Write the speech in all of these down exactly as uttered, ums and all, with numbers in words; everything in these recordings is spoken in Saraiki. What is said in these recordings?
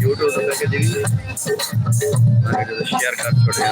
یوٹیوب تے لگے دی وی میں ویڈیو شیئر کر چھوڑیا۔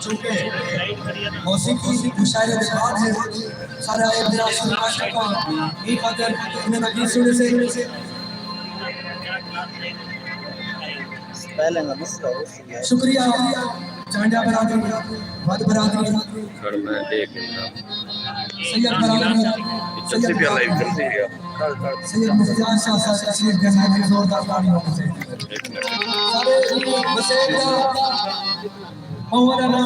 چونکہ موسیقی مشاعرے دے بعد ہے، سارا ایک دراصل عاشق کا یہ خاطر انہیں کا گیت سنے سے پہلے کا مسئلہ ہو سکیا ہے۔ شکریہ چانڈیا برادری، ودھ برادری، سر میں دیکھ لیتا۔ سید برادری، سید چلسی پیا، لائیو چلسی پیا۔ سید مختیار شاہ صاحب تشریف گھن آئے، زوردار تاڑی ہونی چاہیے۔ سارے وسیب دا مولانا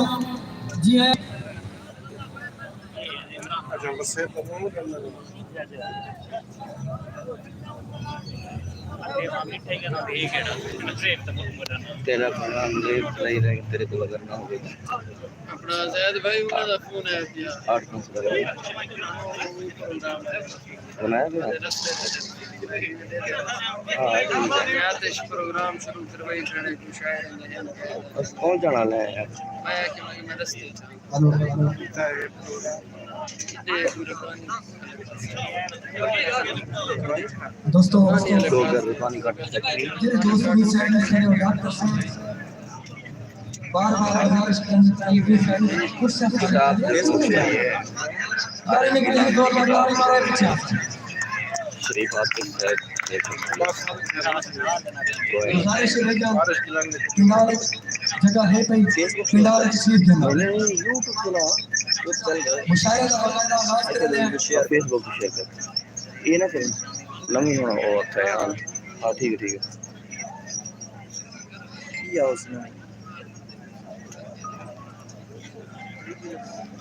جی ہیں۔ اچھا، وسیب دا مولانا۔ تیرا کھانا انگریز نہیں رہے، تیرے کو اگر نہ ہوگی۔ اپنا زید بھائی، انہاں دا فون ہے پیا۔ آٹھ پانچ سو لگا۔ بنایا گیا؟ ہاں، آ گیا۔ یار، تے پروگرام شروع کروائی کھڑے، کوئی شاعر نہیں ہے۔ بس پہنچ جانا لے یار۔ میں کہ میں رستے چ۔ دوستو، دو گھر پانی کٹ سکتی۔ جڑے دوست بھی سائیڈ تے کھڑے ہو، ڈاکٹر صاحب۔ بار بار گزارش کرنی چاہیے، کرسیاں خالی کریں۔ یار، انہیں کی طرف زوردار تاڑی مارو، پیچھے۔ شریف عاطف صاحب، گزارش ہے بھائی جان، پنڈال جگہ ہے پئی، پنڈال تشریف دینا۔ مشاعرے دا وقت آغاز کر رہے ہیں۔ فیس بک تے شیئر کر۔ یہ نہ کریں۔ نویں ہونا، او اچھا ہے، ہاں۔ ہاں، ٹھیک ہے، ٹھیک ہے۔ کیا اس نے؟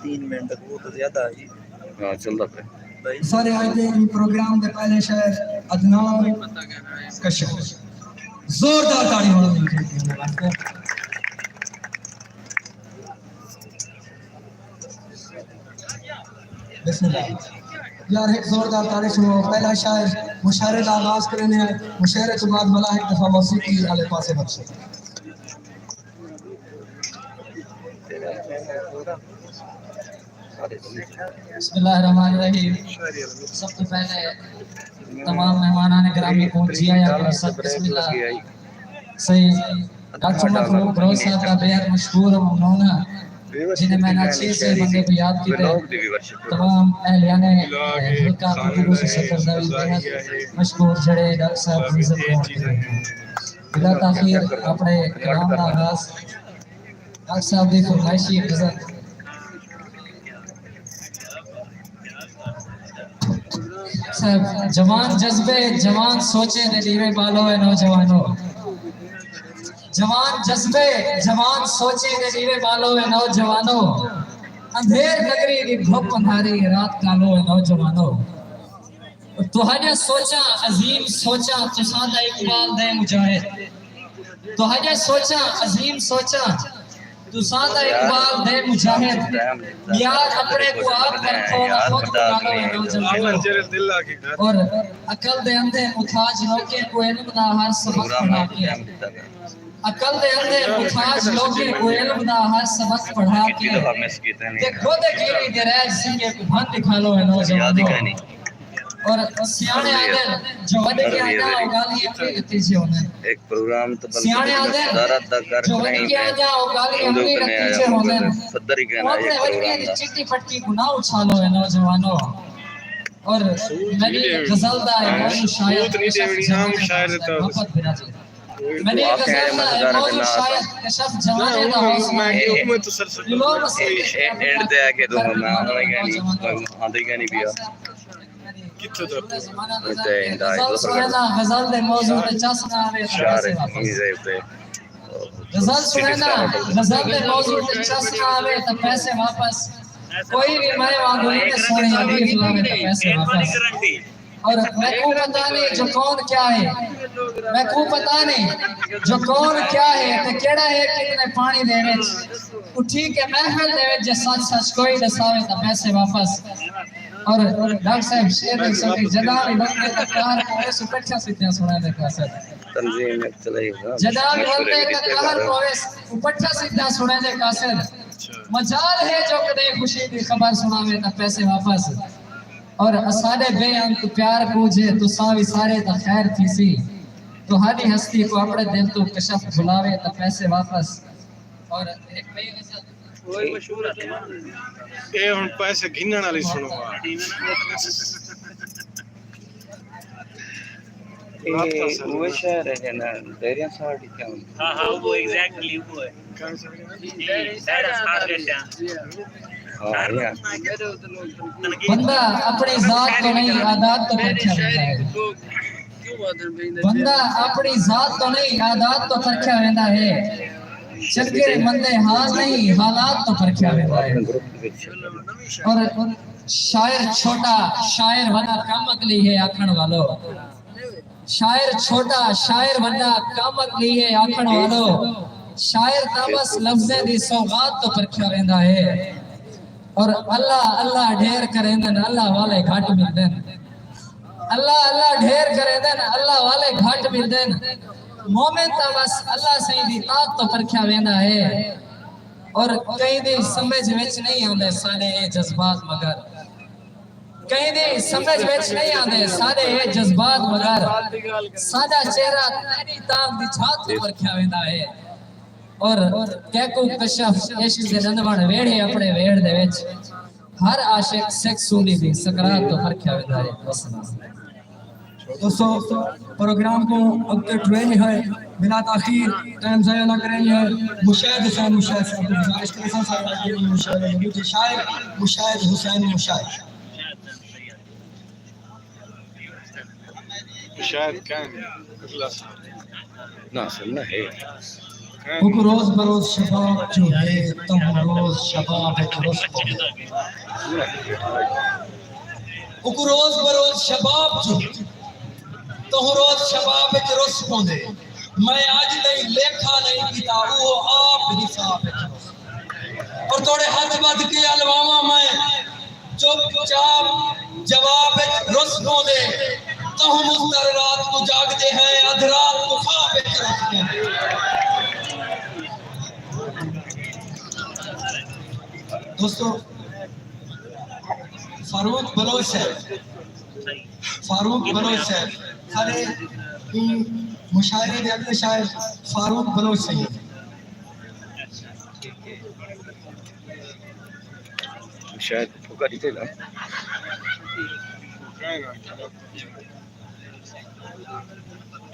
تین منٹ، وہ تو زیادہ ہے۔ ہاں، چلدا پیا۔ سارے آئے تھے پروگرام دے پہلے شاعر عدنان کشف۔ زوردار تاڑی ہونا چاہیے۔ بسم اللہ۔ یار، ہک زوردار تاڑی سݨو۔ پہلا شاعر مشاعرے دا آغاز کریندے ہیں۔ مشاعرے توں بعد ملاح ہک دفعہ موسیقی آلے پاسے ودھسے۔ بسم اللہ الرحمن الرحیم۔ سب توں پہلے تمام مہمانان گرامی کوں جی آیاں آکھساں۔ بسم اللہ۔ سئیں ڈاکٹر عمر فاروق بلوچ صاحب دا بے حد مشکور و ممنون ہاں، جنہیں میں ناچیز جیہے بندے کوں یاد کیتے۔ تمام اہلیان حلقہ خطوط صدر دا وی بے حد مشکور، جیہڑے ڈاکٹر صاحب دی عزت کوں بلا تاخیر اپݨے کلام دا آغاز ڈاکٹر صاحب دی فرمائشی غزل۔ صاحب، جوان جذبے، جوان سوچیں دے ݙیوے ٻالو اے نوجوانو۔ جوان جذبے، جوان سوچیں دے ݙیوے ٻالو اے نوجوانو۔ اندھیر نگری دی دھپ اندھاری، رات کالو اے نوجوانو۔ تہاݙیاں سوچاں عظیم سوچاں، تساں دا اقبال دے مجاہد۔ تہاݙیاں سوچاں عظیم سوچاں، تساں دا اقبال دے مجاہد۔ یار اپݨے کوں آپ پرکھو، خود کوں ڳالو اے نوجوانو۔ اور عقل دے اندھے محتاج لوکیں کوں علم دا ہر سبق پڑھا کے، عقل دے اندھے محتاج لوکیں کوں علم دا ہر سبق پڑھا کے، تے گود گیری دے رہج سنگے کوں بھن ݙکھالو اے نوجوانو۔ اور سیاݨے آہدن جو وݙ کے آہدن او ڳالھیں اپݨی نتیجے ہوندن۔ ہک پروگرام تاں بلکہ سیاݨے آہدن صدارت دا کر جو وݙ کے آہدن او ڳالھیں اپݨی نتیجے ہوندن۔ صدر ہی کہنا اپݨے وݙکیاں دی چٹی پٹکی کوں نہ اچھالو اے نوجوانو۔ اور میݙی غزل دا اے موضوع شاید کشف جوانی دا حوصلہ محبت بھرا جے۔ میݙی غزل دا اے موضوع شاید کشف جوانی دا حوصلہ ہے۔ لو مسیح اینڈ تے آ کے تو میں آندے گانی آندے گانی پیا۔ کتھوں تک؟ غزل سݨینا، غزل دے موضوع تے چس نہ آوے تاں پیسے واپس۔ غزل سݨینا، غزل دے موضوع تے چس نہ آوے تاں پیسے واپس۔ کوئی وی میں وانگوں اینویں سوہݨی حدیث لاوے تاں پیسے واپس۔ اور میکوں پتہ نہیں جو کون کیا ہے، میکوں پتہ نہیں جو کون کیا ہے تے کیڑا ہے کتنے پاݨی دے وچ۔ اٹھی کے محفل دے وچ جے سچ سچ کوئی ݙساوے تاں پیسے واپس۔ اور ڈاکٹر صاحب شعر ݙیکھسو کہ جݙاں وی وقت تک قہر پوے سو پٹھا سدھیاں سݨیندے پیسے۔ تنظیم ایک چلائی ہوا۔ جݙاں وی وقت تک قہر پوے سو پٹھا سدھیاں سݨیندے پیسے۔ مجال ہے جو کݙے خوشی دی خبر سݨاوے تاں پیسے واپس۔ اور اساݙے بے انت پیار کوں جے تساں وی سارے تاں خیر تھیسی۔ تہاݙی ہستی کوں اپݨے دل توں کشف بھلاوے تاں پیسے واپس۔ اور ہک ٻئی غزل۔ اے ہݨ پیسے گھنݨ والی سݨو۔ اے اوہ شہر ہے نا، دیریاں ساڑی کیا ہوندا؟ ہاں، ہاں، وہ ایگزیکٹلی وہ ہے۔ دیریاں ساڑ گئے۔ ہاں، ہاں۔ بندہ اپݨی ذات توں نہیں، عادات توں پرکھیا ویندا ہے۔ بندہ اپݨی ذات توں نہیں، عادات توں پرکھیا ویندا ہے۔ چنڳے مندے حال نہیں، حالات توں پرکھیا ویندا ہے۔ اور شاعر چھوٹا، شاعر وݙا، کم عقلی ہے آکھݨ والو۔ شاعر چھوٹا، شاعر وݙا، کم عقلی ہے آکھݨ والو۔ شاعر تاں بس لفظیں دی سوغات توں پرکھیا ویندا ہے۔ اور اللہ اللہ ڈھیر کریندن، اللہ والے گھٹ ملدن۔ اللہ اللہ ڈھیر کریندن، اللہ والے گھٹ ملدن۔ مومن تاں بس اللہ سئیں دی طاعت توں پرکھیا ویندا ہے۔ اور کہیں دی سمجھ وچ نہیں آندے ساݙے اے جذبات مگر، کہیں دی سمجھ وچ نہیں آندے ساݙے اے جذبات مگر، ساݙا چہرہ تیݙی تاک دی جھات توں پرکھیا ویندا ہے۔ اور کیکوں کشف عشق دے ݙندوݨ ویڑھے اپݨے ویڑھ دے وچ، ہر عاشق سکھ سولی دی سکرات توں پرکھیا ویندا ہے۔ والسلام۔ دوستو، پروگرام کوں اڳتے ٹرینی ہوئے، بلا تاخیر ٹائم ضائع نہ کرینی ہوئے، مشاہد حسین مشاہد صاحب کوں گزارش کریساں، ساݙے اڳے مشاہد موجود ہے، شاعر مشاہد حسین مشاہد۔ شاید کہیں اگلا سال۔ نہ سر، نہ ہے۔ ہک روز بروز شباب جو ہے، تہوں روز شباب اچ رس پوندے۔ ہک روز بروز شباب جو ہے، تہوں روز شباب اچ رس پوندے۔ میں اڄ تئیں لیکھا نہیں کیتا، اوہو آپ حساب اچ رس۔ اور توڑے ہتھ ٻدھ کے الواواں میں چپ چاپ جواب اچ رس پوندے، تہوں مضطر رات کوں جاڳدے ہیں، ادھ رات کوں خواب اچ رس پوندے۔ دوستو، فاروق بلوچ صاحب، فاروق بلوچ صاحب، سارے ایں مشاعرے دے اڳلے شاعر فاروق بلوچ صاحب۔ شاید پھکا ݙتے نا۔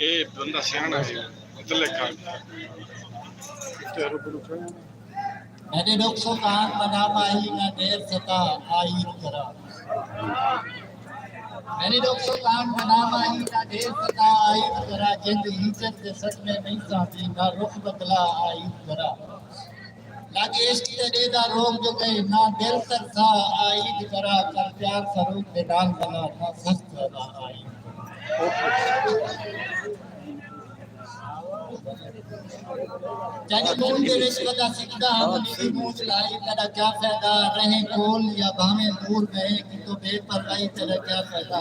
اے بندہ سیاݨا ہے، متعلق ہے۔ میݙے ݙکھ سکان بنا ماہی، نہ دیر ستا عائد کرا۔ میݙے ݙکھ سکان بنا ماہی، نہ دیر ستا عائد کرا۔ جند ہجر دے صدمے نہیں سہندی، نہ رخ بدلا عائد کرا۔ لڳ عشق تے ݙیہدا روک جو ڳئے، نہ دل ترسا عائد کرا۔ کر پیار فاروق دے نال بنا، نہ سخت ادا عائد کرا۔ جڄ مونجھ دے وچ ودا سکدا ہم، نیوی مونجھ لائی تیݙا کیا فائدہ؟ رہیں کول یا بھاویں دور ڳئے، کتوں بے پرواہی تیݙا کیا فائدہ؟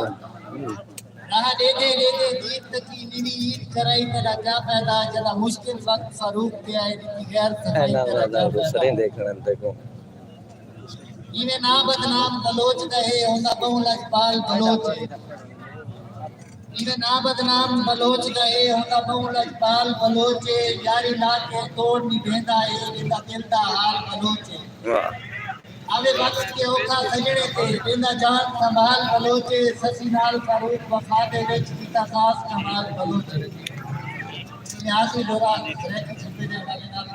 راہ ݙیہدے ݙیہدے دید تکی، نیوی عید کرائی تیݙا کیا فائدہ؟ جݙاں مشکل وقت فاروق تے آئے، ݙتی غیر صفائی تیݙا کیا فائدہ؟ ایویں ناں بدنام بلوچ دا ہے، ہوندا ٻہوں لجپال بلوچ ہے۔ ایویں ناں بدنام بلوچ دا ہے، ہوندا ٻہوں لجپال بلوچ ہے۔ یاری لا کے توڑ نبھیندا ہے، ݙیندا دل دا حال بلوچ ہے۔ آوے وقت کے اوکھا سڄݨے تے، ݙیندا جان سنبھال بلوچ ہے۔ سسی نال فاروق وفا دے وچ کیتا خاص کمال بلوچ ہے۔ ایویں آخری دورہ سرائیکی صوبے دے حوالے نال۔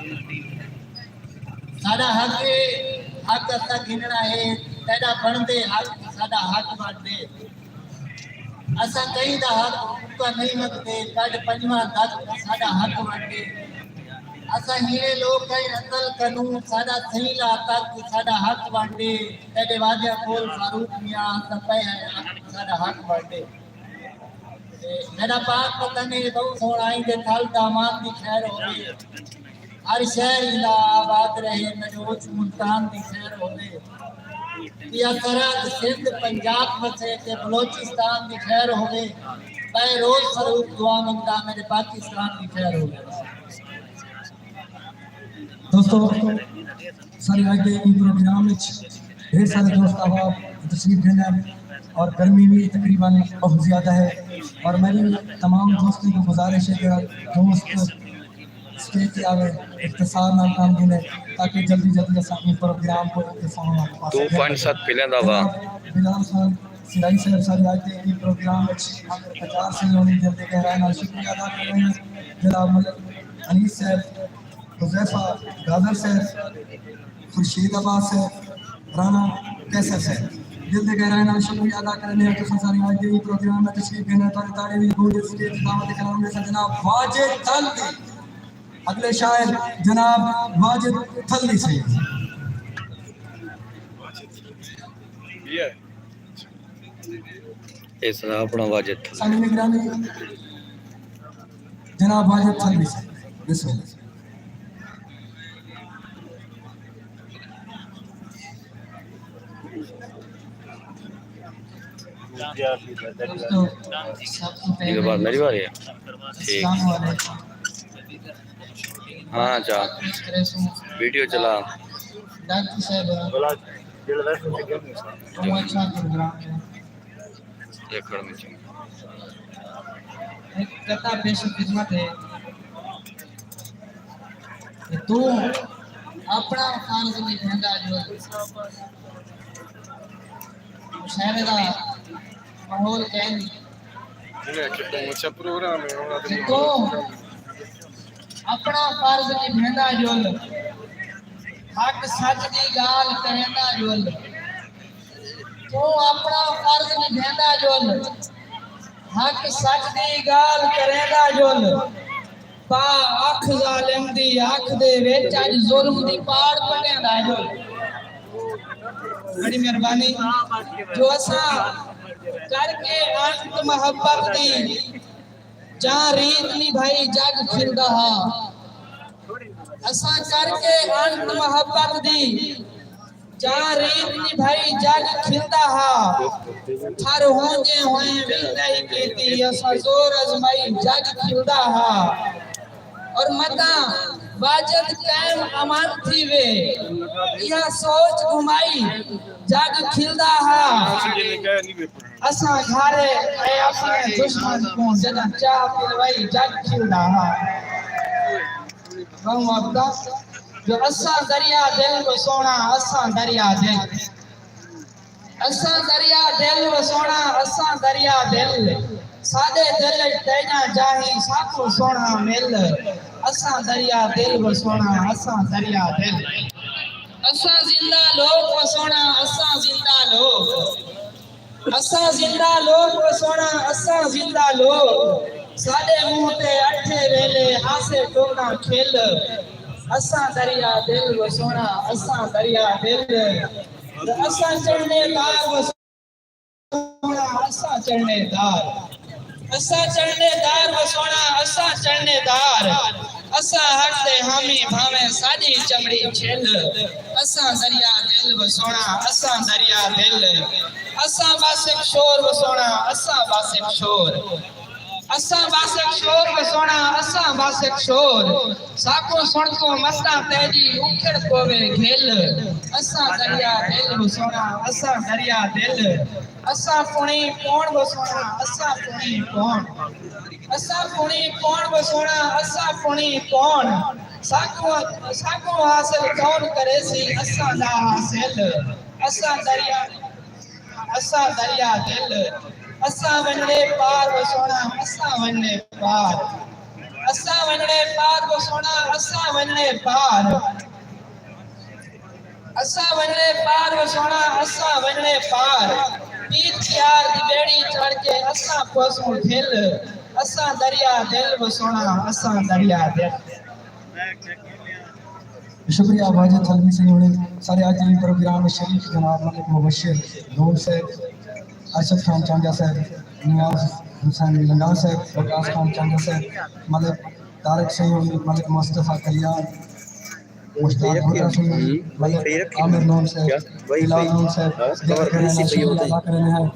ساݙا حق ہے، حق اساں گھنݨا ہے، تیݙا بݨدے حق، ساݙا حق ونڈ ݙے۔ اساں کہیں دا حق اکا نہیں منگدے، کڈھ پنجواں تک ساݙا حق ونڈ ݙے۔ اساں ہیرے لوک ہیں عقل کنوں، ساݙا سئیں لا تک ساݙا حق ونڈ ݙے۔ تیݙے وعدیاں کول فاروق میاں، اساں پئے ہیں حق، ساݙا حق ونڈ ݙے۔ تے میݙا پاک وطن ہے، ٻہوں سوہݨا، ایندے تھل دامان دی خیر ہووے۔ ہر شہر ایندا آباد رہے، مینوں اچ ملتان دی خیر ہووے۔ یا سرحد سندھ پنجاب وسے تے بلوچستان دی خیر ہووے۔ ٻئے روز فاروق دعا منگدا، میݙے پاکستان دی خیر ہووے۔ دوستو، سارے اڄ دے ایں پروگرام وچ ڈھیر سارے دوست احباب تشریف گھن ہیں اور گرمی بھی تقریباً بہت زیادہ ہے، اور میری تمام دوستوں کو گزارش ہے کہ دوست اسٹیج تے آوے، اختصار نال کام گھنے، تاکہ جلدی جلدی اساں ایں پروگرام کو اختصار نال پاس کریں۔ ٹو پوائنٹ ست پلیں دا وا۔ جناب بلال خان سرائی صاحب سارے اڄ دے ایں پروگرام وچ پچاس سال ہونی، دل دے گہرائے نال شکریہ ادا کر رہے ہیں۔ جناب ملک انیس صاحب، حذیفہ گادر صاحب، خورشید عباس صاحب، رانا قیصر صاحب، دل دے گہرائے نال شکریہ ادا کرنے ہیں۔ تساں سارے اڄ دے پروگرام میں تشریف گھنے، تہاݙے تاڑے دی گونج اسٹیج تے دعوت کرام دے ساتھ جناب واجد تھلوی، اڳلے شاعر جناب واجد تھلوی صاحب۔ اس طرح اپݨا واجد تھلوی۔ ساݙی نگرانی جناب واجد تھلوی صاحب، بسم اللہ۔ دوستو، سب توں پہلے میری باری ہے۔ ٹھیک۔ السلام علیکم۔ ہاں چا۔ پیش کرے سوں۔ ویڈیو چلا۔ ڈاکٹر صاحب۔ بلا، جیڑھا ویسے تے گھن نہیں سا۔ بہت اچھا پروگرام ہے۔ ایک کھڑ میں چنگا۔ ہک قطعہ پیش خدمت ہے کہ توں اپݨا فرض نبھیندا جو۔ مشاعرے دا ماحول کائنی۔ جنہیں آکھیا ٻہوں اچھا پروگرام ہے، انہاں دے کہ توں اپݨا فرض نبھیندا جل، حق سچ دی ڳالھ کریندا جل۔ توں اپݨا فرض نبھیندا جل، حق سچ دی ڳالھ کریندا جل۔ پا اکھ ظالم دی اکھ دے وچ اڄ ظلم دی پاڑ پٹیندا جو۔ بڑی مہربانی جو اساں کر کے انت محبت دی جاں ریت نبھائی جڳ کھلدا ہا۔ اساں کر کے انت محبت دی جاں ریت نبھائی جڳ کھلدا ہا، تھر ہوندیں ہوئیں وی نئیں کیتی، اساں زور ازمائی جڳ کھلدا ہا۔ اور متاں واجد قائم امان تھیوے، ایہا سوچ گھمائی جڳ کھلدا ہا۔ اساں گھارے اے اپݨے دشمن کوں، جݙاں چاہ پلوائی جڳ کھلدا ہا۔ ٻہوں اپدا جو اساں دریا دل وسوݨا، اساں دریا دل۔ اساں دریا دل وسوݨا، اساں دریا دل۔ ساݙے دل اچ تیݙاں جاہیں ساکوں سوہݨا مل۔ اساں دریا دل وسوݨا، اساں دریا دل۔ اساں زندہ لوک وسوݨا، اساں زندہ لوک۔ اساں زندہ لوک وسوݨا، اساں زندہ لوک۔ ساݙے منہ تے اٹھے ویلے ہاسے ٹوکاں کھل۔ اساں دریا دل وسوݨا، اساں دریا دل۔ اساں چڑھنے دار وسوݨا، اساں چڑھنے دار۔ اساں چڑھنے دار وسوݨا، اساں چڑھنے دار۔ اساں حق دے حامی بھاویں ساݙی چمڑی چھل۔ اساں دریا دل وسوݨا، اساں دریا دل۔ اساں بس ہک شور وسوݨا، اساں بس ہک شور۔ اساں بس ہک شور وسوݨا، اساں بس ہک شور۔ ساکوں سݨ توں مستاں تیݙی اکھڑ پووے گھل۔ اساں دریا دل وسوݨا، اساں دریا دل۔ اساں پݨی پوݨ وسوݨا، اساں پݨی پوݨ۔ اساں پݨی پوݨ وسوݨا، اساں پݨی پوݨ۔ ساکوں، ساکوں حاصل کون کریسی اساں دا حاصل۔ اساں دریا، اساں دریا دل۔ اساں ونڄݨے پار وسوݨا، اساں ونڄݨے پار۔ اساں ونڄݨے پار وسوݨا، اساں ونڄݨے پار۔ اساں ونڄݨے پار وسوݨا، اساں ونڄݨے پار۔ پیر پیار دی ٻیڑی چڑھ کے اساں پوسوں ڈھل۔ اساں دریا دل وسوݨا، اساں دریا دل۔ شکریہ واجد تھانوی سئیں ہوݨیں سارے اڄ دے پروگرام وچ شریک جناب ملک مبشر نور صاحب، ارشد خان چانڈیا صاحب، نیاز حسین لنگا صاحب، وقاص خان چانڈیا صاحب، ملک طارق سئیں ہوݨیں، ملک مصطفی کلیان، مشتاق بھٹہ سئیں ہوݨیں، ملک عامر نون صاحب، بلال نون صاحب، دے کر شکریہ ادا کرݨے ہیں۔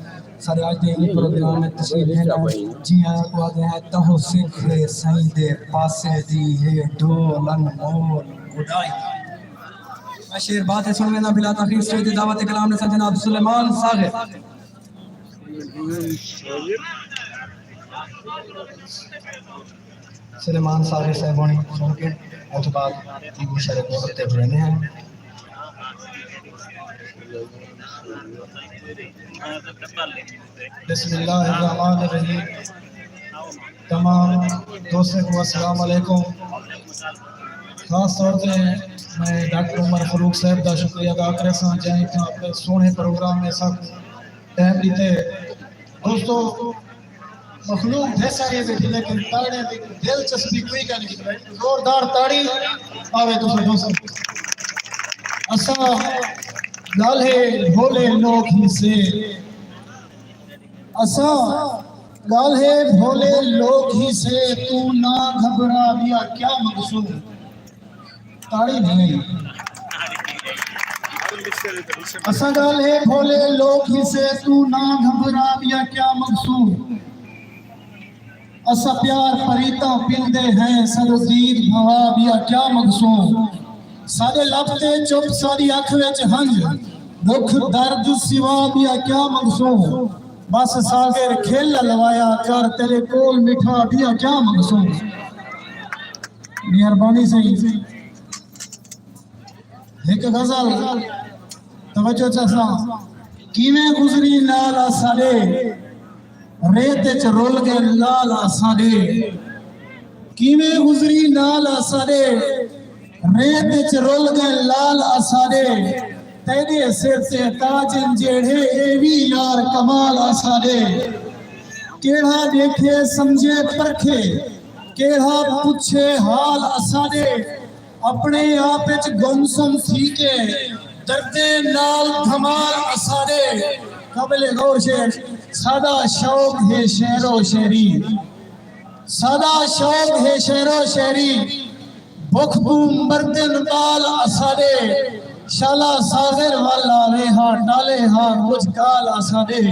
سارے اڄ دے ایں پروگرام وچ تشریف گھن آئے۔ جی ہاں، آکھدے ہیں تہو سکھ ہے سئیں دے پاسے دی ہے ڈھولن مول گڈائی۔ میں شعر بعد وچ سݨ وینداں، بلا تاخیر سٹیج تے دعوت کلام نے جناب سلیمان صاحب۔ سلیمان صاحب صاحب ہوݨیں سݨ کے اس بعد مشرے کو اتے بڑھنے ہیں۔ بسم اللہ الرحمن الرحیم۔ تمام دوستوں کو السلام علیکم۔ خاص طور تے میں ڈاکٹر عمر فاروق صاحب دا شکریہ ادا کریساں، جیں اتنا اپݨے سوہݨے پروگرام میں سب ٹائم ݙتے۔ دوستو، مخلوق ڈھیر ساری بیٹھی، لیکن تاڑیاں دی دلچسپی کوئی کائنی۔ زوردار تاڑی آوے تساں دوستو۔ اساں ڳالھے بھولے لوک ہیسے، اساں ڳالھے بھولے لوک ہیسے، توں نہ گھبرا، ٻیا کیا منگسوں۔ تاڑی نہیں۔ اساں ڳالھے بھولے لوک ہیسے، توں نہ گھبرا، ٻیا کیا منگسوں۔ اساں پیار پریتاں پندے ہیں، ساݙو دید بھوا، ٻیا کیا منگسوں۔ ساݙے لب تے چپ، ساݙی اکھ وچ ہنج، ݙکھ درد سوا، ٻیا کیا منگسوں۔ بس ساغر کھل الوایا کر، تیݙے کول مٹھا، ٻیا کیا منگسوں۔ مہربانی سئیں۔ ہک غزل توجہ چا سا۔ کیویں گزری نال آ ساݙے، ریت اچ رل ڳئے لال آ ساݙے۔ کیویں گزری نال آ ساݙے، ریت اچ رل ڳئے لال آ ساݙے۔ تیݙے سر تے تاج ہن جیڑھے، اے وی یار کمال آ ساݙے۔ کیڑھا ݙیکھے سمجھے پرکھے، کیڑھا پچھے حال اساݙے۔ اپݨے آپ اچ گم سم تھی کے، دردیں نال دھمال اساݙے۔ قابل غور شعر، ساݙا شوق ہے شعر و شاعری، ساݙا شوق ہے شعر و شاعری۔ بکھ کوں مردن ٻال اساݙے، شالا ساغر ول آوے ہا، ٹالے ہا کجھ کال اساݙے،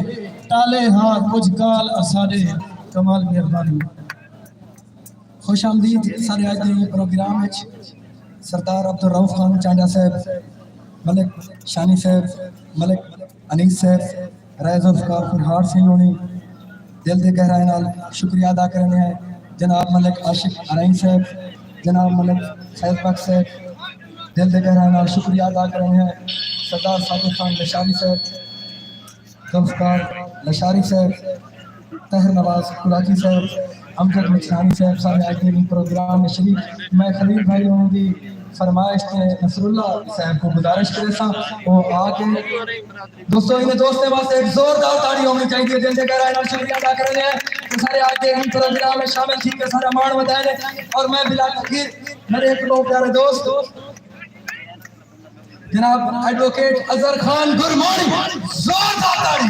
ٹالے ہا کجھ کال اساݙے۔ کمال، مہربانی۔ خوش آمدید سارے اڄ دے پروگرام وچ سردار عبدالرؤف خان چانڈیا صاحب، ملک شانی صاحب، ملک انیس صاحب، رئیس ذوالفقار فرہاد سئیں ہوݨیں دل دے گہرائیں نال شکریہ ادا کریندے ہیں۔ جناب ملک عاشق ارائیں صاحب، جناب ملک فیض بخش صاحب، دل دے گہرائیں نال شکریہ ادا کریندے ہیں۔ سردار ساجد خان لشاری صاحب، ذوالفقار لشاری صاحب، طاہر نواز کراچی صاحب، امجد مچھرانی صاحب، سارے اڄ دے پروگرام میں شریک۔ میں خلیل بھائی ہوݨیں دی فرمائش تے نصر اللہ صاحب کوں گزارش کریساں، او آ کے دوستو، انہیں دوستیں واسطے ایک زوردار تاڑی ہونی چاہیے، جن دے گہرائی نال شکریہ ادا کرنے ہیں کہ سارے آج دے ان پروگرام میں شامل تھی کے سارا مان ودھائے نے۔ اور میں بلا تاخیر میرے ایک بہت پیارے دوست جناب ایڈووکیٹ اظہر خان گرمانی، زوردار تاڑی،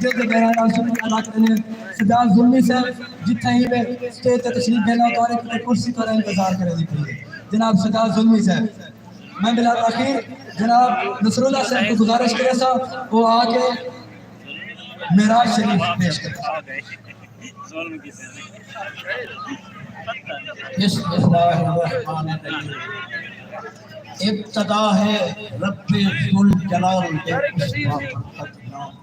جن دے گہرائی نال شکریہ ادا کرنے ہیں۔ سجاد ظلمی صاحب جتھے ہی وے اسٹیج تے تشریف گھن آؤ، تہاݙے کیتے کرسی تہاݙا انتظار کرے دی پئی ہے۔ جناب سجاد ظلمی صاحب، میں بلا تاخیر جناب نصر اللہ صاحب کوں گزارش کریساں، او آ کے معراج شریف پیش کرن۔ بسم اللہ الرحمن الرحیم۔ ابتدا ہے رب ذوالجلال دے، اس کا نام۔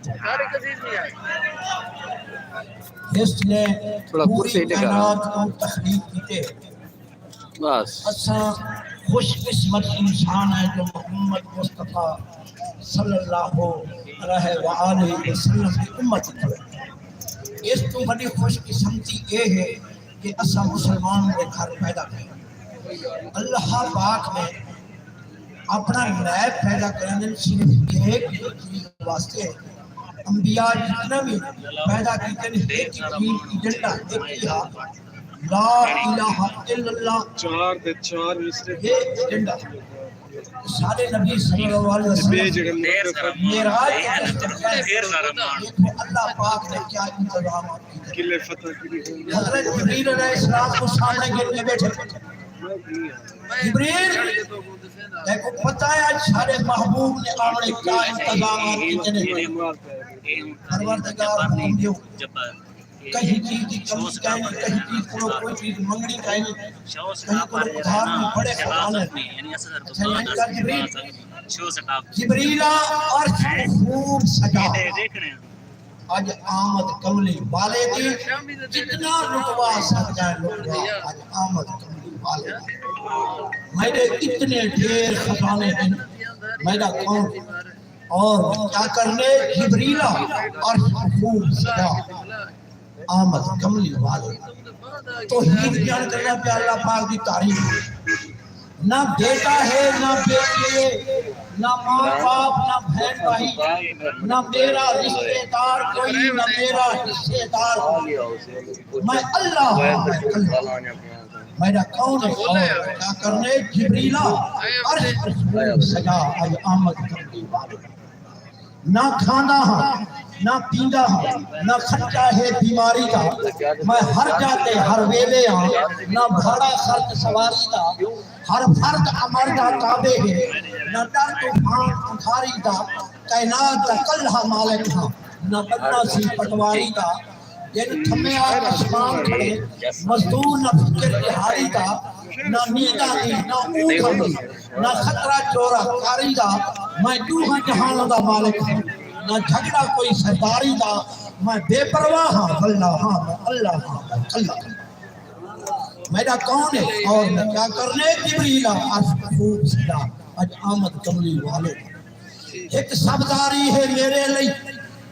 جس نے تھوڑا پوری کرسی تے کرا۔ کائنات کو تخلیق کیتے۔ بس۔ اساں خوش قسمت انسان ہیں جو محمد مصطفیٰ صلی اللہ علیہ وآلہ وسلم دی امت ہے۔ اس تو وݙی خوش قسمتی اے ہے کہ اساں مسلمان دے گھر پیدا تھئے۔ اللہ پاک نے اپݨا نائب پیدا کرݨ صرف ایک چیز واسطے ہے۔ انبیاء جتنے بھی پیدا کیتے نے، ایک ہی چیز ایجنڈا، ایک ہی ہا، لا الہ الا اللہ۔ چار دے چار مسٹر۔ یہ ایجنڈا۔ سارے نبی صلی اللہ علیہ وسلم بے جڑے معراج دے دسترخوان۔ ڈھیر سارا مال۔ دیکھو اللہ پاک نے کیا انتظامات کیتے۔ قلعہ فتح کی۔ حضرت جبریل علیہ السلام کو سامنے گھن کے بیٹھے۔ جبریل، تیکوں پتہ ہے اڄ ساݙے محبوب نے آوݨے کیا انتظامات کیتے نے؟ پروردگار حکم ݙیو۔ کہیں چیز دی کمی کائنی، کہیں چیز کولوں کوئی چیز منگݨی کائنی، کہیں کولوں ادھار نہیں، بڑے خوشحال ہیں۔ اچھا، یعنی کر جبریل، جبریل عرش حضور سجا۔ اڄ آمد کملی والے دی، جتنا لٹوا سڳدا ہے لٹوا، اڄ آمد کملی والے دی۔ میݙے اتنے ڈھیر خزانے ہن، میݙا کون اور کیا کرنے؟ جبریلا عرش حضور سجا، آمد کملی والے۔ توحید بیان کرنا پیا، اللہ پاک دی تعریف۔ نہ بیٹا ہے، نہ بیٹی ہے، نہ ماں باپ، نہ بہن بھائی، نہ میرا رشتے دار کوئی، نہ میرا حصے دار کوئی۔ میں اللہ ہاں، میں اللہ۔ میݙا کون ہے اور کیا کرنے؟ جبریلا عرش پر سجا، اڄ آمد کملی والے۔ نہ کھاندا ہاں، نہ پیندا ہاں، نہ خرچہ ہے بیماری دا۔ میں ہر جا تے ہر ویلے ہاں، نہ بھاڑا خرچ سواری دا۔ ہر فرد امر دا تابع ہے، نہ ڈر طوفان اندھاری دا۔ کائنات دا کلہا مالک ہاں، نہ بننا سی پٹواری دا۔ جن تھمیا آسمان کھڑے، مزدور نہ فکر ݙیہاڑی دا، نہ نینداں دی، نہ اونگھ دی، نہ خطرہ چورہ کاری دا۔ میں ݙوہاں جہاناں دا مالک ہاں، نہ جھڳڑا کوئی سرداری دا۔ میں بے پرواہ ہاں، واللہ ہاں، میں اللہ ہاں، میں اللہ۔ میݙا کون ہے اور میں کیا کرنے؟ جبریل عرش خوب سجا، اڄ آمد کملی والے۔ ہک سبداری ہے میرے لئی،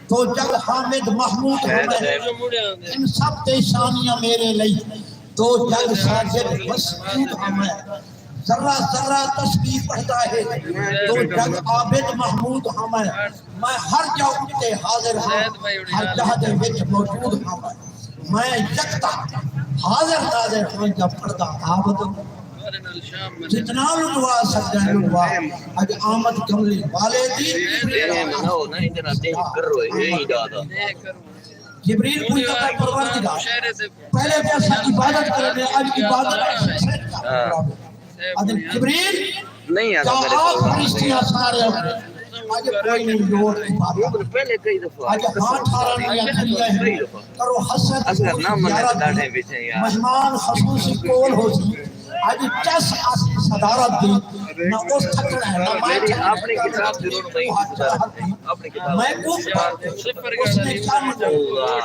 دو جڳ حامد محمود ہاں میں۔ ان سب تے شانیاں میرے لئی، دو جڳ ساجد مسجود ہاں میں۔ ذرہ ذرہ تسبیح پڑھدا ہے، دو جڳ عابد محمود ہاں میں۔ میں ہر جا اتے حاضر ہاں، ہر جا دے وچ موجود ہاں میں۔ میں یکتا حاضر ناظر ہاں، جا پڑھدا عابد۔ جتنا لٹوا سڳدا ہے لٹوا، اڄ آمد کملی والے دی۔ جبریل پوچھتا ہے، پروردگار، پہلے تے اساں عبادت کرݨے، اڄ عبادت دا سلسلہ چل رہا ہے۔ اڄ جبریل نہیں آتا کیا میرے آپ کو۔ فرشتیاں سارے اڄ کوئی نہیں لوٹ عبادت۔ پہلے کئی دفعہ اڄ ہاں ٹھارا نہیں کھڑی ہے۔ کرو حسد، اصغر نہ منے زیارت تے ݙاڈھے وچ ہیں یار۔ مہمان خصوصی کول ہو سی۔ اڄ چس آسی صدارت دی، نہ اس تھکݨا ہے، نہ میں میری تھکݨا ہے، اپنی کتاب ضرور میں چاہت دی۔ اپنی کتاب میں کو اس نے کیا منگا؟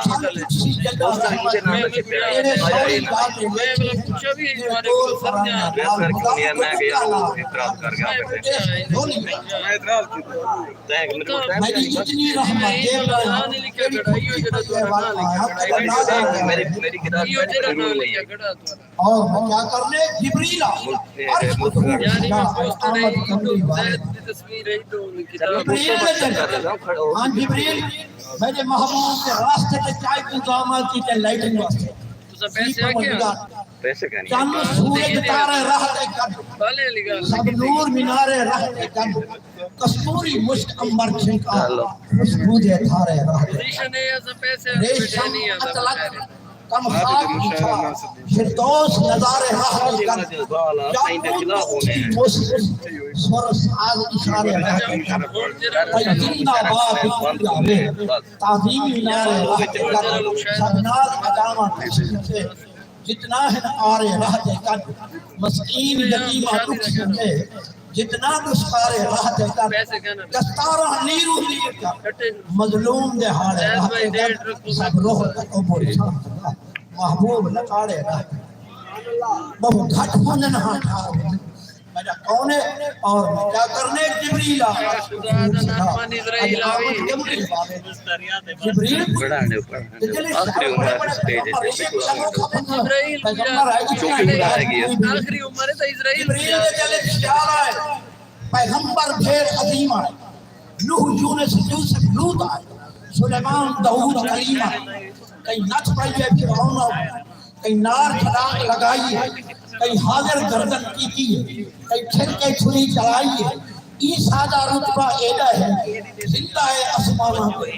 سن کچھ سی جگہ اس کا مجھے نام رکھے پہ تیرے سوری گال میں ویچ، تیرے کول فرانیاں گال ملا، میں گیا، اعتراض کر گیا۔ میں اعتراض کیا۔ میری اتنی رحمت دے پایا، تیری کھوپڑی پر یہ والا آیا، تیرا نام آیا۔ میری، میری کتاب ضرور نہیں ہے۔ اور میں کیا کرنے؟ جبریل آ، عرش تے ظہور یعنی سجا، آمد کملی والے۔ جبریل نے جنت، ہاں جبریل، میرے محبوب دے راستے تے چائے کوں زامل کیتے لیٹرین واسطے۔ تساں پیسے آکھیا؟ پیسے کائنی۔ چن سورج تارے راہ تے گݙ، سب نور مینارے راہ تے گݙ، کستوری مشک عنبر چھنکا، خوشبو دے تھارے راہ تے گݙ۔ ریشم اطلس کم خاک بچھا، فردوس نظارے راہ تے گݙ، یاقوت اٹھی مشک، سر ساز اشارے راہ تے گݙ۔ بھئی زندہ باد آوے، تعظیمی نعرے راہ تے گݙ، شہناز اداواں تشریفے، جتنا ہن آرے راہ تے گݙ، مسکین یتیماں ݙکھیاں دے، جتنا ݙسکارے راہ تے گݙ، دستاراں نیرو نیر کر، مظلوم دے ہاڑے راہ تے گݙ، سب روح تکبر شان دا، محبوب لتاڑے راہ تے گݙ۔ ٻہوں گھٹ ہوندن ہاں ٹھار، میݙا کون ہے اور میں کیا کرنے؟ جبریل آ۔ جبریل تے جلے آخری عمر ہے، سٹیج ہے، پیغمبر ہے، جبریل پیغمبر ہے، آخری عمر ہے تے اسرائیل جبریل دے جلے خیال آئے، پیغمبر ڈھیر عظیم آئے، نوح، یونس، یوسف، لوط آئے، سلیمان، داؤد، کلیم آئے، کئی نچ پائیے فرعون آئے، کئی نار چھڑانگ لڳائی ہے، کئی حاضر گردن کیتی ہے، کئی چھر کے چھری چلائی ہے۔ عیسیٰ دا رتبہ ایݙا ہے، زندہ ہے اسماناں تے،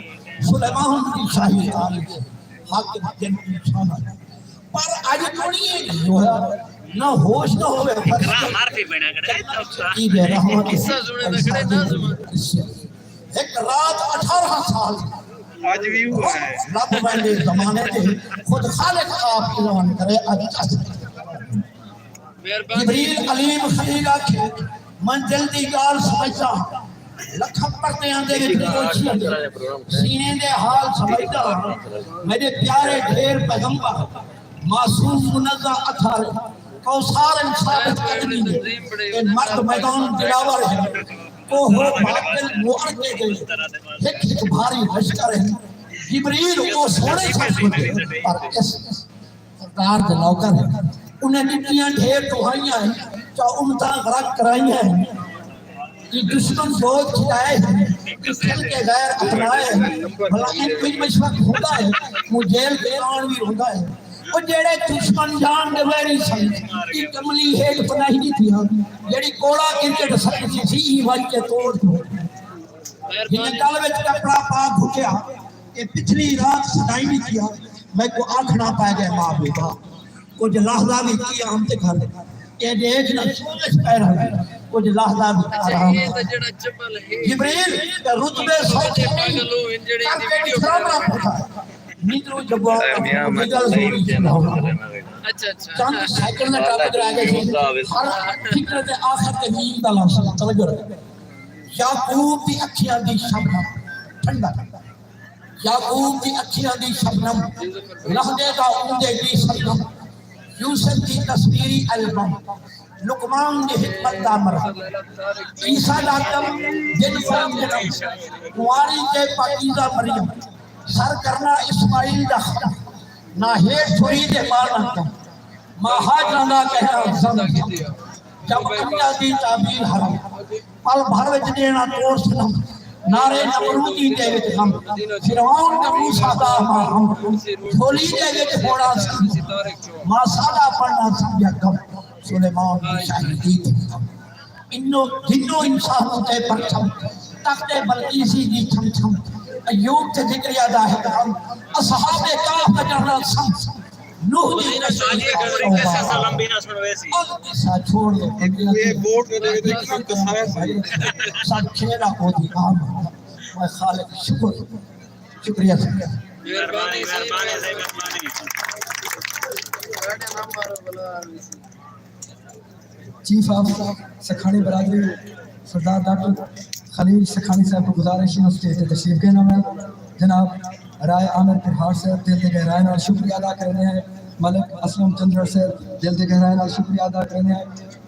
سلیمان دی شاہی تاریخ ہے، حاکم جن انساناں تے۔ پر اڄ دنیا جو ہے، نہ ہوش نہ ہوے فرشتے۔ کی بے رحمت قصہ سݨے دا کھڑے نہ زمان۔ ہک رات اٹھارہ سال اڄ وی اوہو ہے۔ رب ویندے زمانے تے خود خالق آپ اعلان کرے، اڄ چس۔ مہربانی۔ جبریل علیم خلیل آکھے، میں دل دی ڳالھ سمجھدا ہاں، لکھاں پردیاں دے وچ ڳوچھی اندے، سینے دے حال سمجھدا ہاں، میݙے پیارے ڈھیر پیغمبر، معصوم منزہ اطہر، کوثر ہن ثابت قدمی دے، اے مرد میدان دلاور ہن، کوہ باطل معرکے دے، ہک ہک بھاری لشکر ہن۔ جبریل او سوہݨے سچ ہن، پر اس سرکار دے نوکر ہن۔ انہیں ݙتیاں ڈھیر ݙوہائیاں ہن، چا امتاں غرق کرائیاں ہن۔ اے دشمن فوج کھٹائے ہن، اے کھل کے غیر اپنائے ہن۔ بھلا ایں کوں مشورہ ہوندا ہے، اوں جیل تے آوݨ وی ہوندا ہے۔ او جیڑھے دشمن جان دے ویری سن، اے کملی ہیٹھ پناہی ݙتی ہن۔ جیڑھی کوڑا کرکٹ سݙدی سی، ایں ونڄ کے توڑ ݙو۔ ہن ڳل وچ کپڑا پا گھٹیا، اے پچھلی رات سݙائی ݙتی ہا، میکوں آکھݨا پئے ڳئے محبوبا۔ کجھ لحظہ وی قیام تے کھڑ، اے ݙیکھ نہ سوچ پئے رہے، کجھ لحظہ وی آرام۔ جبریل دے رتبے سوچے نہیں، کر کے ݙکھاوݨا پوسا۔ نندروں جگو نگل سوئی سناؤ۔ چند سیکنڈ دا ٹاپک رہ ڳئے سی، ہر فکر دے آخر تے میم دا لفظ، توجہ رکھ۔ یعقوب دی اکھیاں دی شبنم ٹھنڈا، یعقوب دی اکھیاں دی شبنم، لہدے دا اوندے دی شبنم، یوسف دی تصویری البم، لقمان دی حکمت دا مرہم، عیسیٰ دا دم جن فلم جنم، کنواری تے پاکیزہ مریم، سر کرنا اسماعیل دا ختم، نہ ہیٹھ چھری دے مارنا کم، ماں ہاجراں دا کہنا زم زم۔ جب انجا دی تعبیر حرم، پل بھر وچ ݙیݨا توڑ صنم، نارے نمرودی دے وچ غم، فرعون تے موسیٰ دا ماں ہم، جھولی دے وچ ہوݨا صنم، ماں ساݙا بݨݨا سمجھا کم، سلیمان دی شاہی دی تھی کم۔ انو جنو انسانوں تے پرچم، تخت بلقیسی دی چھم چھم، ایوب تے زکریا دا ہک دم، اصحاب کہف دا جانا سم سم۔ نوح دی کشتی دا توبہ۔ اب قصہ چھوڑ دو۔ سب کھیل آ او دی آمد۔ میں خالق شکر۔ شکریہ سر۔ مہربانی، مہربانی سائیں، مہربانی۔ چیف آف سکھانی برادری سردار ڈاکٹر خلیل سکھانی صاحب کوں گزارش ہے، اسٹیج تے تشریف گھن آون۔ جناب رائے عامر پرہار صاحب دل دی گہرائی نال شکریہ ادا کریندے ہیں۔ ملک اسلم چندر صاحب دل دی گہرائی نال شکریہ ادا کریندے ہیں۔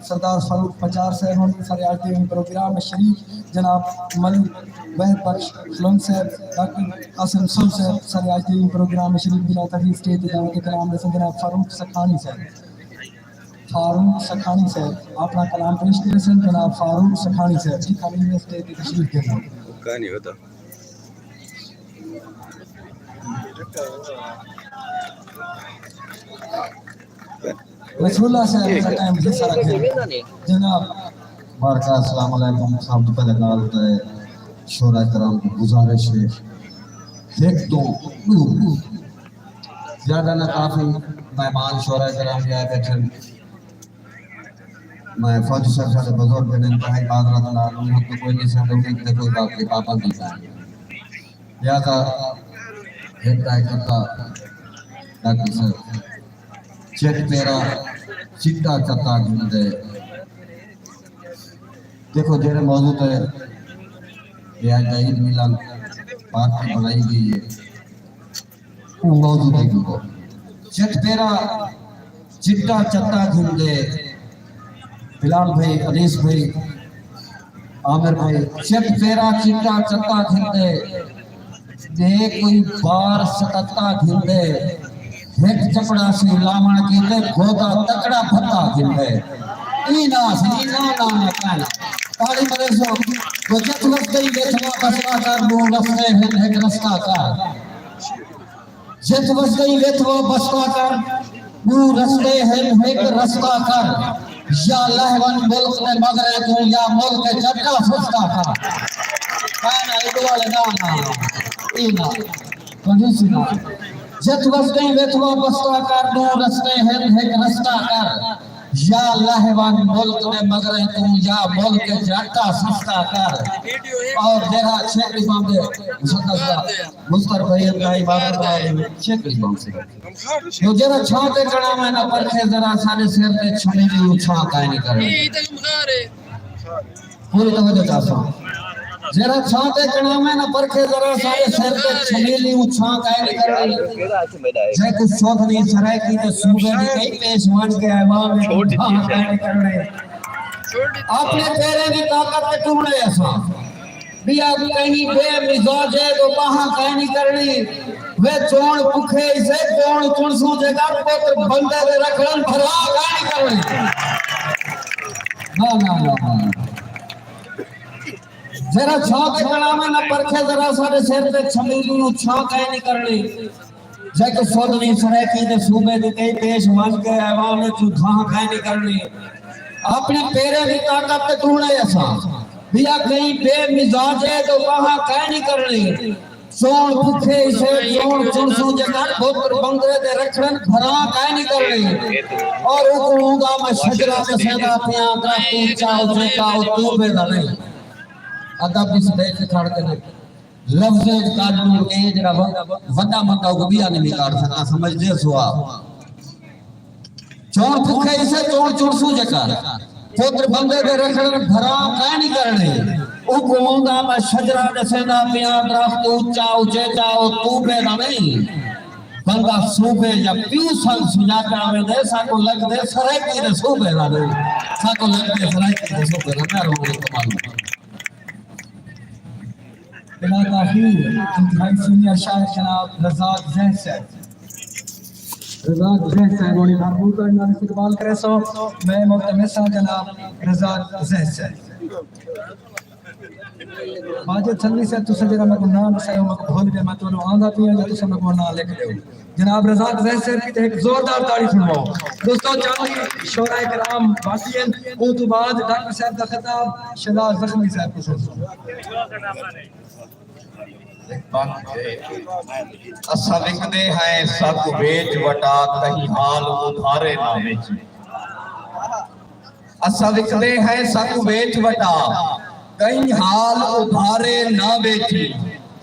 سردار فاروق پنجار صاحب ہن سارے آج دے پروگرام میں شریک۔ جناب ملک وحید بخش خلون صاحب، ڈاکٹر قاسم سم صاحب سارے آج دے پروگرام میں شریک۔ بلا تاخیر اسٹیج تے دعوت کرام دے سن جناب فاروق سکھانی صاحب۔ فاروق سکھاݨی صاحب اپݨا کلام پیش کریسن۔ جناب فاروق سکھاݨی صاحب جی کامن اسٹیج تے تشریف گھن۔ کہانی ہوتا۔ رسول اللہ صاحب کا ٹائم جیسا رکھے۔ جناب۔ بارکا السلام علیکم۔ سب توں پہلے ڳالھ تے شعراء کرام کوں گزارش ہے، ہک توں ݙو، زیادہ نہ، کافی مہمان شعراء کرام وی آئے ٻیٹھن۔ میں فوجی صاحب ساݙے بزرگ ہن، انتہائی معذرت نال، انہاں کوں کوئی نہیں سمجھ، انہاں تے کوئی باقی پابندی کائنی۔ لہذا ہک دا ہک ادھا ڈاکٹر صاحب، چٹ تیرا چٹا چتا گھندے۔ دیکھو جیڑھے موضوع تے اے اڄ دا عید ملن پارٹی بݨائی ڳئی ہے، اوں موضوع تے ݙیکھو۔ چٹ تیرا چٹا چتا گھندے، بلال بھائی، انیس بھائی، عامر بھائی، چٹ تیرا چٹا چتا گھندے، ݙے کوئی بار ستتا گھندے، ہک چپڑاسی لاوݨ کیتے گودا تکڑا بھتا گھندے۔ ایں ناس، ایں نا، نا، نا، کائنا۔ تاڑی مرے سو، جو جت وسدئی ویتھوا بستا کر، ݙو رستے ہن ہک رستہ کر۔ جت وسدئی ویتھوا بستا کر، ݙو رستے ہن ہک رستہ کر۔ یا لہہ ونڄ ملک دے مغرے توں، یا ملک اچ اٹا سستا کر۔ کائنا اے ݙو والے نا، نا، نا، اے نا۔ کنجوسی نہ۔ جت وسدیں ویتھوا بستا کر، ݙو رستے ہن ہک رستہ کر۔ یا لہہ ونڄ ملک دے مغرے توں، یا ملک اچ اٹا سستا کر۔ اور جیڑھا چھیکڑی بانہہ دے مسدس دا مستر بھائی انتہائی بابت والے چھیکڑی بانہہ سے۔ جو جیڑھا چھاں تے کڑاویں نہ پرکھے ذرا، ساݙے سر تے چھلیلی اوں چھاں کائنی کرݨی۔ پوری توجہ چاہساں۔ جیڑھا چھاں تے کڑاویں نہ پرکھے ذرا، ساݙے سر تے چھلیلی اوں چھاں کائنی کرݨی۔ جیکوں سودھ نی سرائیکی تے صوبے دی کئی، پیش ونڄ کے ایوان وچ چھاں کائنی کرݨی۔ اپݨے پیریں دی طاقت تے ٹوڑے اساں۔ ٻیا کہیں بے مزاجے دو ٻاہاں کائنی کرݨی۔ وے چوݨ پکھے اسے، چوݨ چݨسوں جیکر، پتر بندے دے رکھݨ بھرا کائنی کرݨی۔ نہ، نہ، نہ، نہ۔ جیڑھا چھاں تے کڑاویں نہ پرکھے ذرا، ساݙے سر تے چھلیلی اوں چھاں کائنی کرݨی۔ جیکوں سودھ نی سرائیکی دے صوبے دی کئی، پیش ونڄ کے ایوان وچ دھاں کائنی کرݨی۔ اپݨے پیریں دی طاقت تے ٹوڑے اساں، ٻیا کہیں بے مزاجے دو ٻاہاں کائنی کرݨی۔ چوݨ پکھے اسے، چوݨ چݨسوں جیکر، پتر بندے دے رکھݨ بھرا کائنی کرݨی۔ اور اوں کوں دا میں شجرہ ݙسیندا پیاں، درخت اچا اچیچا او طوبے دا نہیں۔ ادب دی سٹیج تے کھڑ کے لفظیں اچ کاٹ ݙوڑ کے، اے جیڑھا و-، وݙا بندہ، او ٻیا نہیں کاٹ سڳدا، سمجھدے سو آ۔ چوݨ پکھے اسے، چوݨ چݨسوں جیکر، پتر بندے دے رکھݨ بھرا کائنی کرݨی۔ اوں کوں دا میں شجرہ ݙسیندا پیاں، درخت اچا اچیچا او طوبے دا نہیں۔ بندہ صوبے یا پیوں سنگ سنڄاتا ویندے، ساکوں لڳدے سرائیکی دے صوبے دا نہیں۔ ساکوں لڳدے سرائیکی دے صوبے دا۔ مہربانی، کمال۔ بلا تاخیر انتہائی سینئر شاعر جناب رزاق زیہد صاحب۔ رزاق زیہد صاحب ہوݨی بھرپور تاڑی نال استقبال کریسوں۔ میں ملتمس ہاں جناب رزاق زیہد صاحب۔ واجد سلمی صاحب، تساں جیڑھا میکوں ناں ݙسایا، میکوں بھل ڳیا، میں تہاݙوں آندا پیاں جو تساں میکوں ناں لکھ ݙیو۔ جناب رزاق زیہد صاحب کیتے ہک زوردار تاڑی سݨواؤ۔ دوستو، چالی شعراء کرام باقی ہن، اوں توں بعد ڈاکٹر صاحب دا خطاب شہناز زخمی صاحب کوں سݨسوں۔ اساں وکدے ہیں ساکوں ویچ وٹا، کہیں حال ادھارے نہ ویچی۔ اساں وکدے ہیں ساکوں ویچ وٹا، کہیں حال ادھارے نہ ویچی۔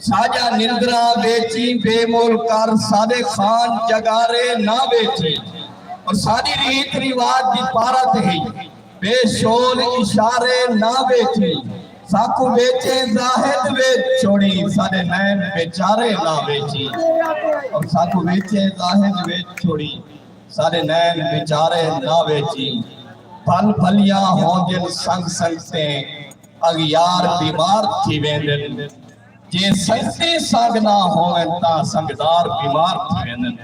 ساݙیاں نندراں ویچی بے مل کر، ساݙے خان جگارے نہ ویچی۔ اور ساݙی ریت رواج دی پارت ہئی، بے شول اشارے نہ ویچی۔ ساکوں ویچیں زاہد ویچ چھوڑی، ساݙے نین وچارے نہ ویچی۔ اور ساکوں ویچیں زاہد ویچ چھوڑی، ساݙے نین وچارے نہ ویچی۔ بھل بھلیاں ہوندین سنگ سنگتیں، اغیار بیمار تھی ویندن۔ جے سنگتیں سنگ نہ ہوون تاں سنگدار بیمار تھی ویندن۔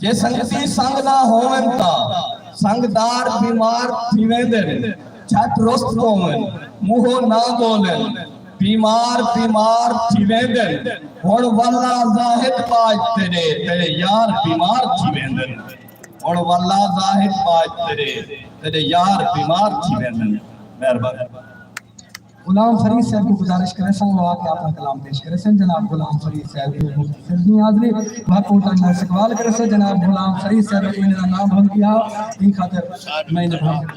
جے سنگتی سنگ نہ ہوون تاں سنگدار بیمار تھی ویندن، جھٹ رست پوون، منہوں نہ ٻولن، بیمار بیمار تھی ویندن۔ ہݨ واللہ زاہد ٻاجھ تیݙے، تیݙے یار بیمار تھی ویندن۔ ہݨ واللہ زاہد ٻاجھ تیݙے، تیݙے یار بیمار تھی ویندن۔ مہربانی۔ غلام فرید صاحب کوں گزارش کریساں، او آ کے اپݨا کلام پیش کریسن۔ جناب غلام فرید صاحب کوں مختصر جیہی حاضری، بھرپور ڈھنگ نال استقبال کریسن۔ جناب غلام فرید صاحب، انہاں دا نام بھل ڳیا، ایں خاطر میں انہاں بھل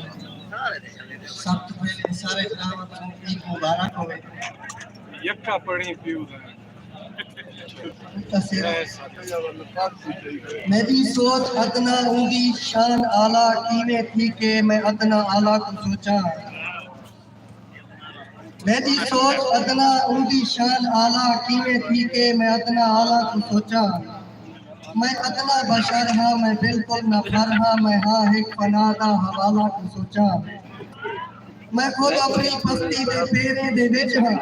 سب توں پہلے سارے جناب کوں عید مبارک ہووے۔ یکا پڑھی پیو دا۔ میݙی سوچ ادنیٰ اوندی شان اعلیٰ، کیویں تھی کے میں ادنیٰ اعلیٰ کوں سوچاں۔ میݙی سوچ ادنیٰ اوندی شان اعلیٰ، کیویں تھی کے میں ادنیٰ اعلیٰ کوں سوچاں۔ میں ادنیٰ بشر ہاں، میں بالکل نہ پھر ہاں، میں ہاں ہک فنا دا حوالہ کوں سوچاں۔ میں خود اپݨی پستی دے پیریں دے وچ ہاں،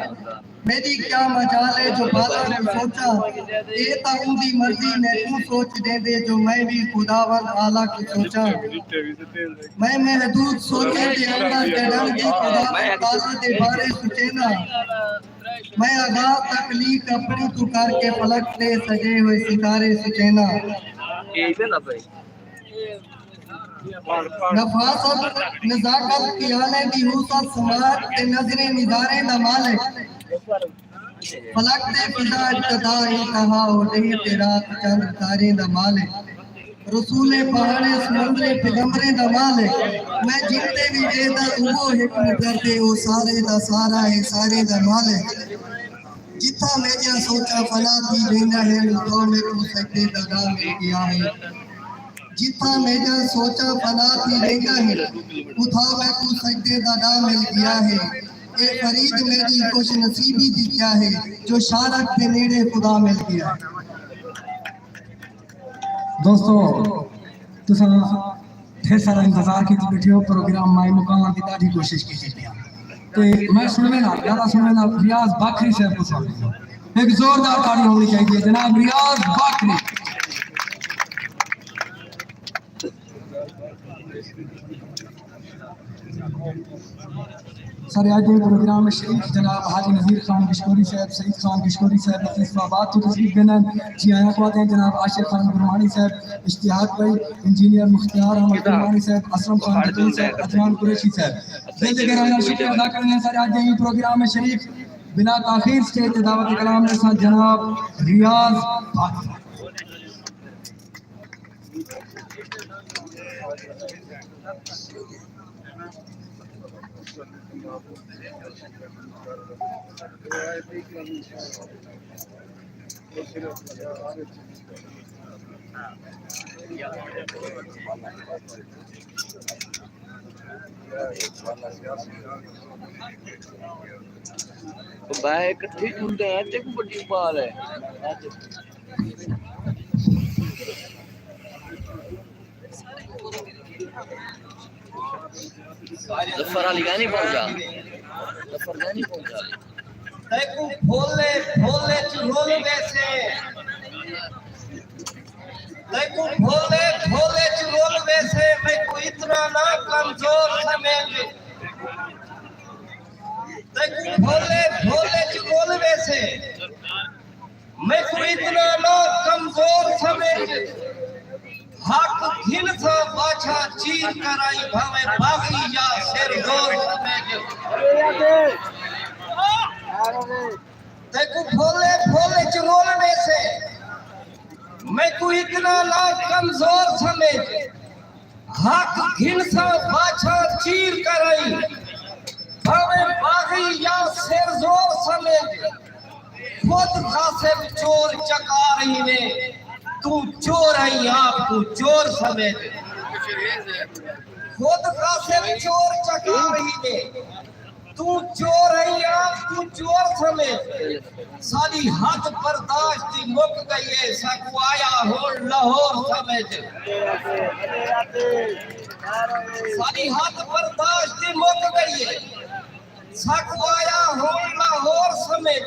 میݙی کیا مجال ہے جو بالا کوں سوچاں۔ اے تاں اوندی مرضی میکوں سوچ ݙیندے جو میں وی خداوند اعلیٰ کوں سوچاں۔ میں محدود سوچیں دے اندر ڳڑݨ دی خداوند تعالیٰ دے بارے سوچینداں۔ میں آغاز تخلیق اپݨی توں کر کے فلک تے سجے ہوئے ستارے سوچینداں۔ نفاست، نزاکت، پیالیں دی ہوست، سماعت تے نظریں نظاریں دا مالک۔ فلک تے فضا ابتدا انتہا، او ݙینہہ تے رات چندر تاریں دا مالک۔ رسولیں پہاڑیں سمندریں پیغمبریں دا مالک۔ میں جتھے وی وینداں اوہو ہک مقرر تے او ساریں دا سارا ہے، ساریں دا مالک۔ جتھاں میݙیاں سوچاں فنا تھی ویندیاں ہن، اتھاں میکوں سجدے دا ݙاہ مل ڳیا ہے۔ جتھاں میݙیاں سوچاں فنا تھی ویندیاں ہن، اتھاں میکوں سجدے دا ݙاہ مل ڳیا ہے۔ اے فرید میݙی خوش نصیبی دی کیا ہے جو شارق دے نیڑے خدا مل ڳیا ہے۔ دوستو، تساں ڈھیر سارا انتظار کیتی ٻیٹھے ہو، پروگرام مائیں مکاوݨ دی ݙاڈھی کوشش کیتی پیا۔ تے میں سݨوینداں، گانا سݨوینداں، ریاض باکری صاحب کوں سݨوینداں۔ ہک زوردار تاڑی ہووݨی چاہیدی ہے جناب ریاض باکری۔ سارے اڄ دے پروگرام وچ شریک جناب حاجی نذیر خان گشکوری صاحب، سعید خان گشکوری صاحب، لطیف آباد توں تشریف گھنن۔ جی آیاں کوں آہدے ہیں جناب عاشق خان گرمانی صاحب، اشتیاق بھائی، انجینئر مختیار احمد گرمانی صاحب، اسلم خان بتول صاحب، عدنان قریشی صاحب۔ دل دے گہرائی نال شکریہ ادا کرنے ہیں سارے اڄ دے پروگرام وچ شریک۔ بلا تاخیر سٹیج تے دعوت کلام دے ساتھ جناب ریاض بھٹ۔ بھائی کٹھی جلدے ہیں، تیکوں وڈی ٻال ہے۔ ظفر علی کائنی پہنچا۔ ظفر کائنی پہنچا۔ تیکوں بھولے بھولے چ رول ویسے۔ تیکوں بھولے بھولے چ رول ویسے، میکوں اتنا نہ کمزور سمجھ۔ تیکوں بھولے بھولے چ رول ویسے، میکوں اتنا نہ کمزور سمجھ۔ حق گھنساں باچھا چیر کرائی، بھاویں باغی یا سر زور سمجھ۔ تیکوں بھولے بھولے چ رول ویسے، میکوں اتنا نہ کمزور سمجھ۔ حق گھنساں باچھاں چیر کرائی، بھاویں باغی یا سر زور سمجھ۔ خود غاصب چور چکار ہی نے، توں چور ہی آپ کوں چور سمجھ۔ خود غاصب چور چکار ہی نے، توں چور ہئی آپ کوں چور سمجھ۔ ساݙی حد برداشت دی مک ڳئی ہے، ساکوں آیا ہݨ لاہور سمجھ۔ ساݙی حد برداشت دی مک ڳئی ہے، ساکوں آیا ہݨ لاہور سمجھ۔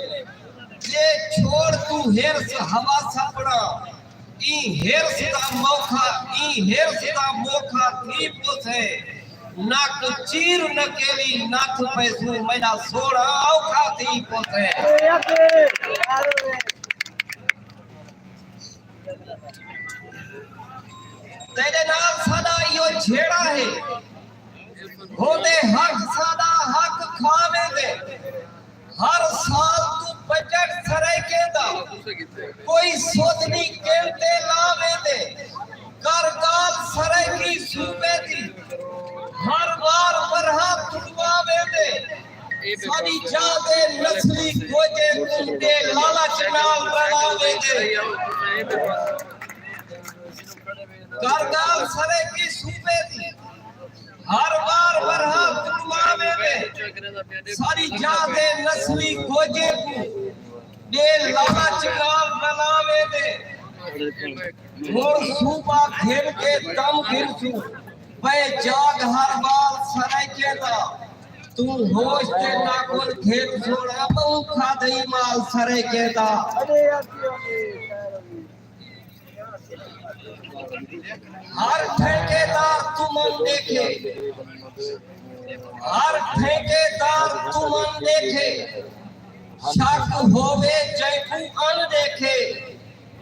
جے چھوڑ توں حرص ہوس اپݨا، ایں ہرس دا موکھا، ایں ہرس دا موکھا تھی پوسے۔ نک چیر نکیلی نتھ پیسوں، میݙا سوہݨا اوکھا تھی پوسے۔ تیݙے نال ساݙا ایہو جھیڑا ہے، ہوندے حق ساݙا حق کھا ویندے۔ ہر سال توں بجٹ سرائیکیں دا، کوئی سودھنی کن تے لا ویندے۔ کر ڳالھ سرائیکی صوبے دی، ہر وار ورھا تڑوا ویندے۔ ساݙی جاہ دے نسلی گوجے کوں ݙے لالچ نال رلا ویندے۔ کر ڳالھ سرائیکی صوبے دی، ہر وار ورھا تڑوا ویندے۔ ساݙی جاہ دے نسلی گوجے کوں ݙے لالچ نال رلا ویندے۔ ہݨ صوبہ گھن کے دم گھنسوں، پئے جاڳ ہر ٻال سرائیکیں دا۔ توں ہوش تے ناکل گھن سوہݨا، ٻہوں کھادئی مال سرائیکیں دا۔ ہر ٹھیکیدار تمن ݙیکھے، ہر ٹھیکیدار تمن ݙیکھے، شک ہووے جینکوں اݨ ݙیکھے۔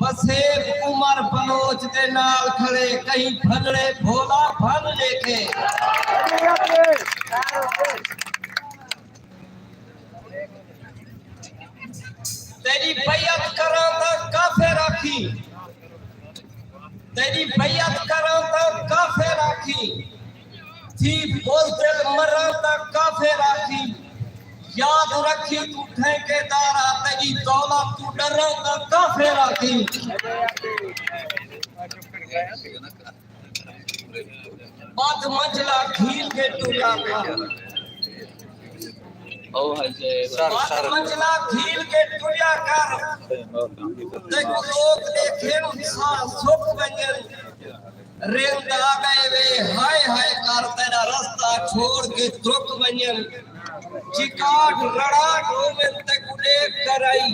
وسیب عمر بلوچ دے نال کھڑے، کہیں بھنڑے بھولا بھن ݙیکھے۔ تیݙی بیعت کراں تاں کافر آکھیں، تیݙی بیعت کراں تاں کافر آکھیں، تھی بزدل مراں تاں کافر آکھیں۔ یاد رکھیں توں ٹھیکیدار آ، تیݙی دولت توں ݙراں تاں کافر آکھیں۔ ٻدھ منزلا گھیل کے ٹریا کر، ٻدھ منزلا گھیل کے ٹریا کر۔ تیکوں لوک ݙیکھن ساہ سک ونڄن۔ رند آ ڳئے وے ہائے ہائے کر، تیݙا رستہ چھوڑ کے ترک ونڄن۔ چکاٹ رڑاٹ ہوون تیکوں ݙیکھ کر آئی،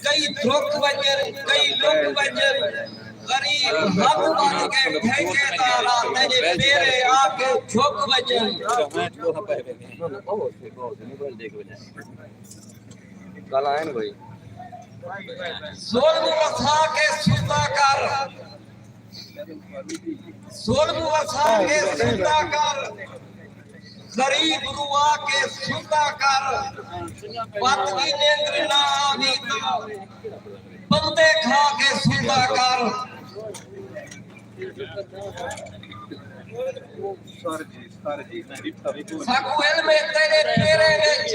کئی ترک ونڄن، کئی لک ونڄن۔ غریب ہتھ ٻدھ کے ٹھیکیدار آ، تیݙے پیریں آ کے جھک ونڄن۔ ظلم وسا کے ستا کر، ظلم وسا کے ستا کر، غریب روا کے ستا کر، پت دی نیندر نہ آوی تاں بندے کھا کے ستا کر۔ ساکوں علم ہے تیݙے پیریں وچ،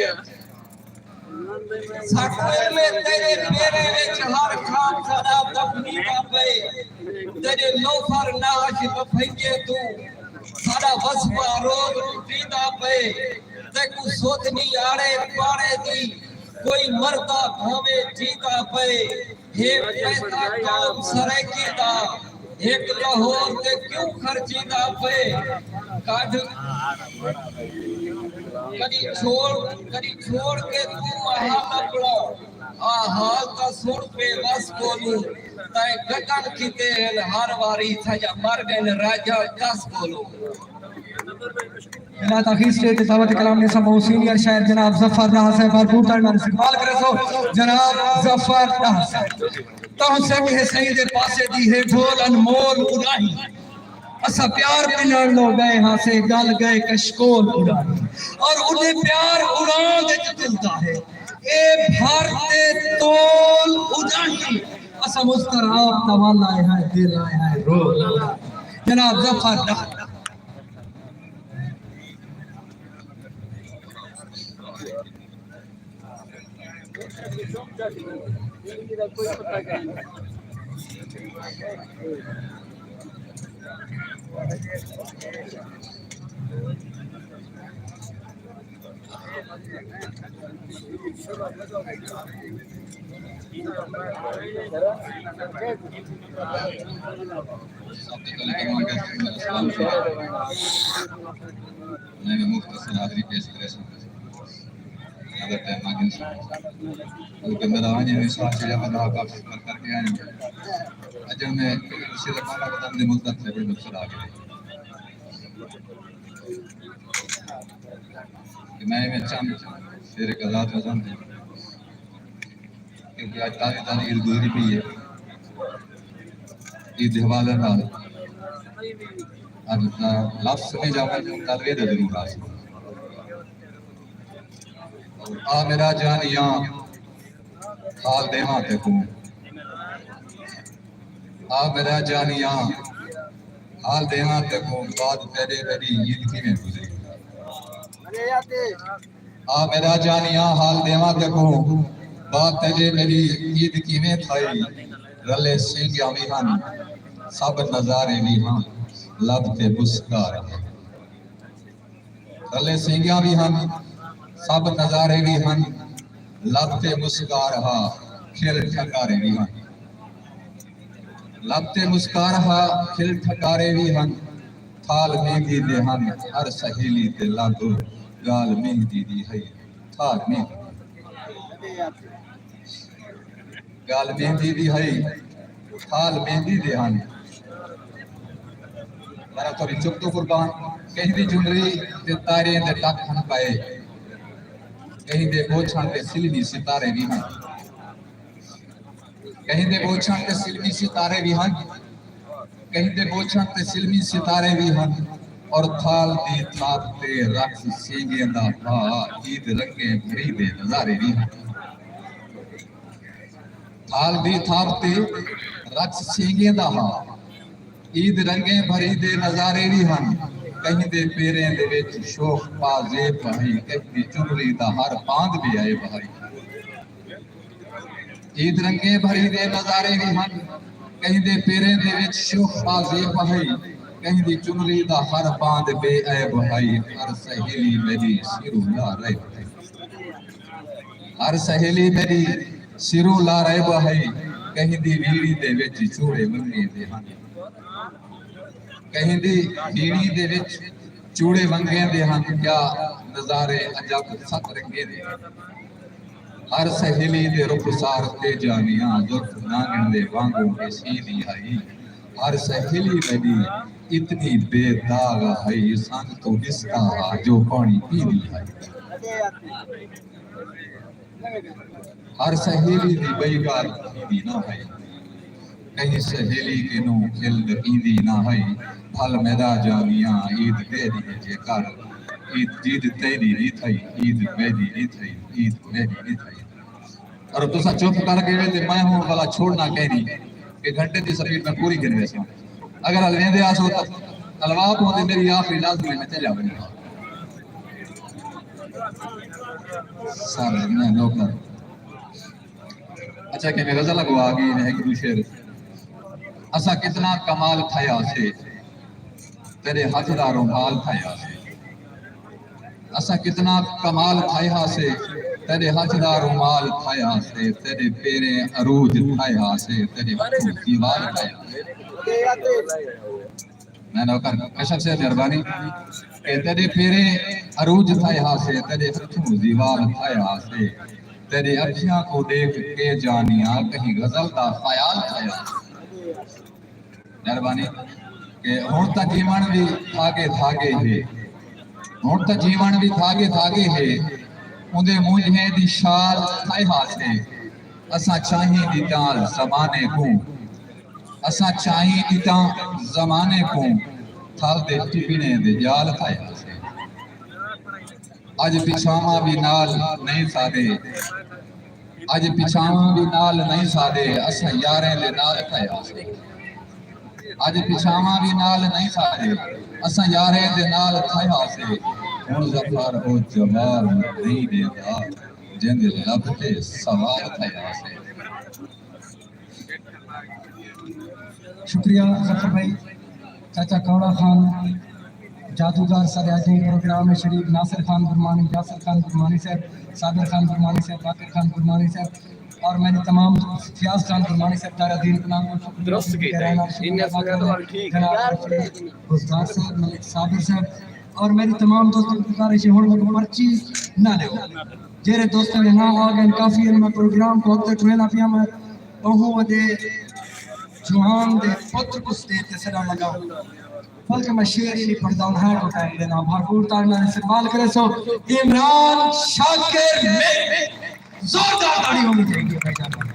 ساکوں علم ہے تیݙے پیریں وچ، ہر کھاک ساݙا دفنیندا پئے۔ تیݙے لوفر نعش وفیے توں ساݙا وسبا روز ٹٹیندا پئے۔ تیکوں سوتنی آڑے پاڑے دی، کوئی مردا بھانویں جیندا پئے۔ ہے پیسہ قوم سرائیکی دا، ہک لاہور تے کیوں خرچیندا پئے؟ کڈھ کݙی چھوڑ، کݙی چھوڑ کے توں ماحول اپݨا، آ حال تاں سݨ بے وس کولوں۔ تیں گٹن کیتے ہن ہر واری، ساݙا مر ڳئن راجا کس کولوں۔ بلا تاخیر اسٹیج تے دعوت کلام نے سمو سینئر شاعر جناب ظفر ڈاہر صاحب بھرپور تاڑی نال استقبال کریسو۔ جناب ظفر ڈاہر صاحب، تہوں سکھ ہے سئیں دے پاسے دی ہے ڈھول انمول اݙاہیں۔ اساں پیار پنݨ لو ڳئے ہاسے، ڳل ڳئے کشکول اݙاہیں۔ اور اݙے پیار اڑاند اچ تلدا ہے، اے بھر تے تول اݙاہیں۔ اساں مضطراب دا ول آئے ہائے، دل آئے ہائے، رول۔ جناب ظفر ڈاہر۔ میں مختصر حاضری پیش کریسوں۔ اگر ٹائم آ گیا، کیونکہ میرا آج میں ساتھ چڑیا بندہ کافی سفر کر کے آیا ہوں۔ اجن میں کسی کا کالا قدم دے مدت سے بڑی مقصد آ گئے۔ کہ میں میں چند شعر غزلات وزن دے، کیونکہ آج تازی تازی عید گزری پئی ہے۔ عید دے حوالے نال اج لفظ نہیں جاوے، تلوے دے ضرور آ سکدے۔ آ میرا جانیاں، حال ݙیواں تیکوں۔ آ میرا جانیاں، حال ݙیواں تیکوں، بعد تیݙے میݙی عید کیویں گزری؟ آ میرا جانیاں، حال ݙیواں تیکوں، بعد تیݙے میݙی عید کیویں تھئی؟ رلے سینگیاں وی ہن، سب نظارے وی ہن، لب تے مسکار ہا۔ رلے سینگیاں وی ہن، سب نظارے وی ہن، لب تے مسکار ہا، کھل ٹھکارے وی ہن۔ لب تے مسکار ہا، کھل ٹھکارے وی ہن، تھال مہندی دے ہن، ہر سہیلی تے لب، ڳالھ مہندی دی ہئی، تھال مہندی۔ ڳالھ مہندی دی ہئی، تھال مہندی دے ہن۔ ذرا تھوڑی چپ توں قربان، کہیں دی چنری تے تاریں دے ٹک ہن پئے، کہیں دے بوچھݨ تے سلمی ستارے وی ہن۔ کہیں دے بوچھݨ تے سلمی ستارے وی ہن، کہیں دے بوچھݨ تے سلمی ستارے وی ہن، اور تھال دی تھاپ تے رقص سینگیں دا ہا، عید رنگیں بھری دے نظارے وی ہن۔ تھال دی تھاپ تے رقص سینگیں دا ہا، عید رنگیں بھری دے نظارے وی ہن۔ کہیں دے پیریں دے وچ شوخ پازیب ہئی، کہیں دی چنری دا ہر باند بے عیب ہئی۔ عید رنگیں بھری دے نظارے وی ہن، کہیں دے پیریں دے وچ شوخ پازیب ہئی، کہیں دی چنری دا ہر باند بے عیب ہئی۔ ہر سہیلی میݙی سروں لا رہی ہئی۔ ہر سہیلی میݙی سروں لا رہی ہئی، کہیں دی ویڑھی دے وچ چوڑے منگے دے ہن۔ کہیں دی ویڑھی دے وچ چوڑے ونگیں دے ہن، کیا نظارے عجب ست رنگیں دے ہن۔ ہر سہیلی دے رخسار تے جانیاں، زلف نانگن دے وانگوں اے سیندی ہئی۔ ہر سہیلی میݙی اتنی بے داغ ہئی، سنگ توں ݙسدا ہا جو پاݨی پیندی ہئی۔ ہر سہیلی دی ٻئی ڳالھ تھیندی نہ ہئی، کہیں سہیلی کنوں کھل ݙکیندی نہ ہئی۔ بھل میݙا جانیاں، عید تیݙی ہے جیکر، عید جید تیݙی نی تھئی، عید میݙی نی تھئی، عید میݙی نی تھئی۔ اور تساں چپ کر ڳئے تے میں ہݨ ولا چھوڑنا کائنی کہ گھنٹے دی سپیڈ میں پوری گھن ویساں۔ اگر ہلویندے آسو تاں ہلوا پوندے، میری آخری لازمی میں چلیا ونڄاں۔ سارے میں نوکر۔ اچھا کہ میں غزل اڳوں آ ڳئی میں ہک ݙو شعر۔ اساں کتنا کمال تھئے ہاسے، تیݙے ہتھ دا رومال تھئے ہاسے۔ اساں کتنا کمال تھئے ہاسے، تیݙے ہتھ دا رومال تھئے ہاسے، تیݙے پیریں عروج تھئے ہاسے، تیݙے ہتھوں دیوال تھئے ہاسے۔ میں نوکر کشف صاحب مہربانی کہ تیݙے پیریں عروج تھئے ہاسے، تیݙے ہتھوں زیوال تھئے ہاسے، تیݙے اکھیاں کوں ݙیکھ کے جانیاں کہیں غزل دا خیال تھئے ہاسے۔ مہربانی کہ ہݨ تاں جیوݨ وی دھاڳے دھاڳے ہے، ہݨ تاں جیوݨ وی دھاڳے دھاڳے ہے، اوندے مونجھیں دی شال تھئے ہاسے۔ اساں چاہیں ݙتاں زمانے کوں، اساں چاہیں ݙتاں زمانے کوں، تھل دے ٹپڑیں دے ڄال تھئے ہاسے۔ اڄ پچھاواں وی نال نئیں ساݙے، اڄ پچھاواں وی نال نئیں ساݙے، اساں یاریں دے نال تھئے ہاسے۔ اڄ پچھاواں وی نال نئیں ساݙے، اساں یاریں دے نال تھئے ہاسے۔ ہݨ ظفر او جواب نئیں ݙیندا، جیندے لب تے سوار تھئے ہاسے۔ شکریہ ظفر بھائی۔ چاچا کوڑا خان، جادوگر سارے اڄ ایں پروگرام میں شریک ناصر خان گرمانی، یاسر خان گرمانی صاحب، صابر خان گرمانی صاحب، باقر خان گرمانی صاحب اور میرے تمام، فیاض خان گرمانی صاحب، دارا دین کلام کو شکریہ۔ درست کیتا ہے۔ شکریہ ادا کرنا۔ جناب گلزار صاحب، ملک صابر صاحب، اور میری تمام دوستوں کو گزارش ہے، ہن میکوں مرچی نہ ݙیو۔ جیڑھے دوستاں دے ناں آ ڳئے کافی ہن، میں پروگرام کوں اڳتے ٹرینا پیا، میں ٻہوں وݙے جوان دے پتر کوں سٹیج تے سݙݨ لڳا، بلکہ میں شعر ہی نہیں پڑھدا، ہݨ ہر کو ٹائم ݙینا، بھرپور تاڑی نال استقبال کریسو عمران شاکر میں۔ زوردار تاڑی ہونی چاہیے بھائی جان۔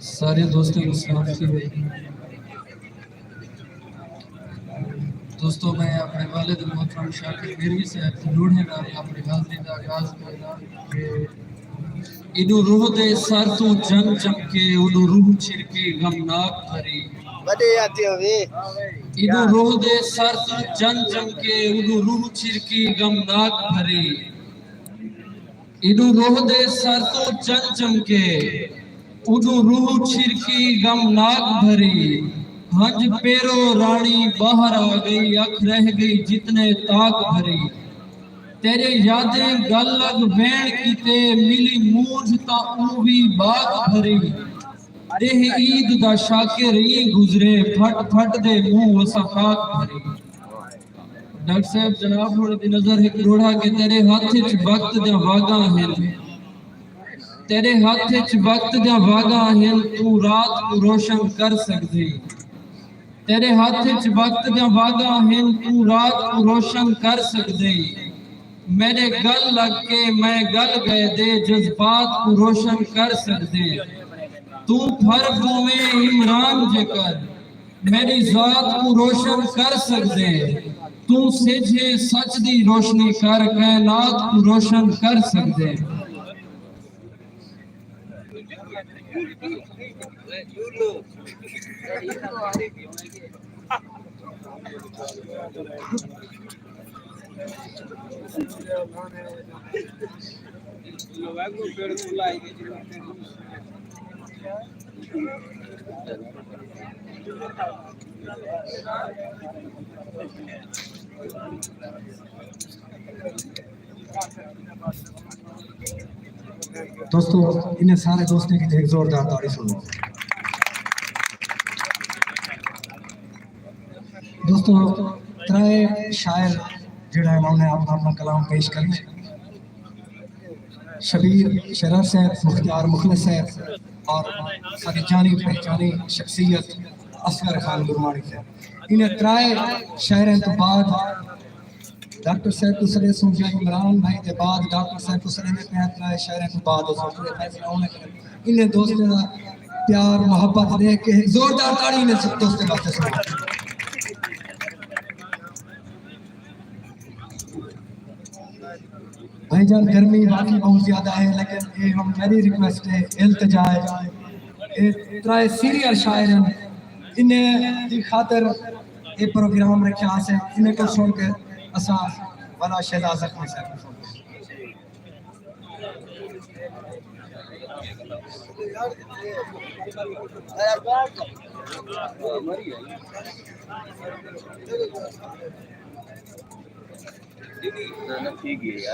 سارے دوستوں کو سلام سی بھائی۔ دوستو، میں اپݨے والد محترم شاکر میروی صاحب دی لوڑھے نال اپݨی حاضری دا آغاز کردا کہ ایݙو روہ دے سر توں جنگ چمکے، اوݙو روح چھرکی غمناک بھری۔ وݙے آتے ہوئے۔ ایݙو روہ دے سر توں جنگ چمکے، اوݙو روح چھرکی غمناک بھری۔ ایݙو روہ دے سر توں جنگ چمکے، اوݙو روح چھرکی غمناک بھری۔ ہنج پیرو راݨی ٻاہر آ ڳئی، اکھ رہ ڳئی جتنے تاک بھری۔ تیݙے یادیں ڳل لڳ ویݨ کیتے، ملی مونجھ تاں اوں وی ٻاک بھری۔ ݙینہہ عید دا شاکر ایں گزرے، پھٹ پھٹ دے منہ اساں خاک بھری۔ ڈاکٹر صاحب، جناب ہوݨ دی نظر ہک ݙوہڑا کہ تیݙے ہتھ اچ وقت دیاں واڳاں ہن، تیݙے ہتھ اچ وقت دیاں واڳاں ہن، توں رات کوں روشن کر سڳدیں۔ تیݙے ہتھ اچ وقت دیاں واڳاں ہن، توں رات کوں روشن کر سڳدیں۔ میݙے گل لڳ کے میں گل ڳئے دے جذبات کوں روشن کر سڳدیں۔ توں پھر پوویں عمران جیکر میݙی ذات کوں روشن کر سڳدیں، توں سجھ ایں سچ دی روشنی کر کائنات کوں روشن کر سڳدیں۔ دوستو، انہیں سارے دوستیں کی ایک زوردار تاڑی سنو۔ دوستو، ترائے شاعر جڑا ہے، انہوں نے اپنا اپنا کلام پیش کرنا ہے۔ شبیر شرر صاحب، مختیار مخلص صاحب اور ساری جانی پہچانی شخصیت اصغر خان گرمانی صاحب۔ انہیں ترائے شاعریں تو بعد ڈاکٹر صاحب کوں سݙیسوں یا عمران بھائی دے بعد ڈاکٹر صاحب کوں سݙیندے پئے ہیں، ترائے شاعریں توں بعد اس وقت فیصلہ ہونا چاہیے۔ انہیں دوستیں دا پیار محبت ݙیکھ کے ہک زوردار تاڑی انہیں دوستیں واسطے سݨاؤ۔ بھائی جان، گرمی واقعی بہت زیادہ ہے، لیکن یہ ہم میری ریکویسٹ ہے، التجا ہے، یہ ترائے سینئر شاعر ہیں، انہیں دی خاطر یہ پروگرام رکھیا سے، انہیں کو سن کے اساں والا شہزاد زخمی صاحب کو سن کے۔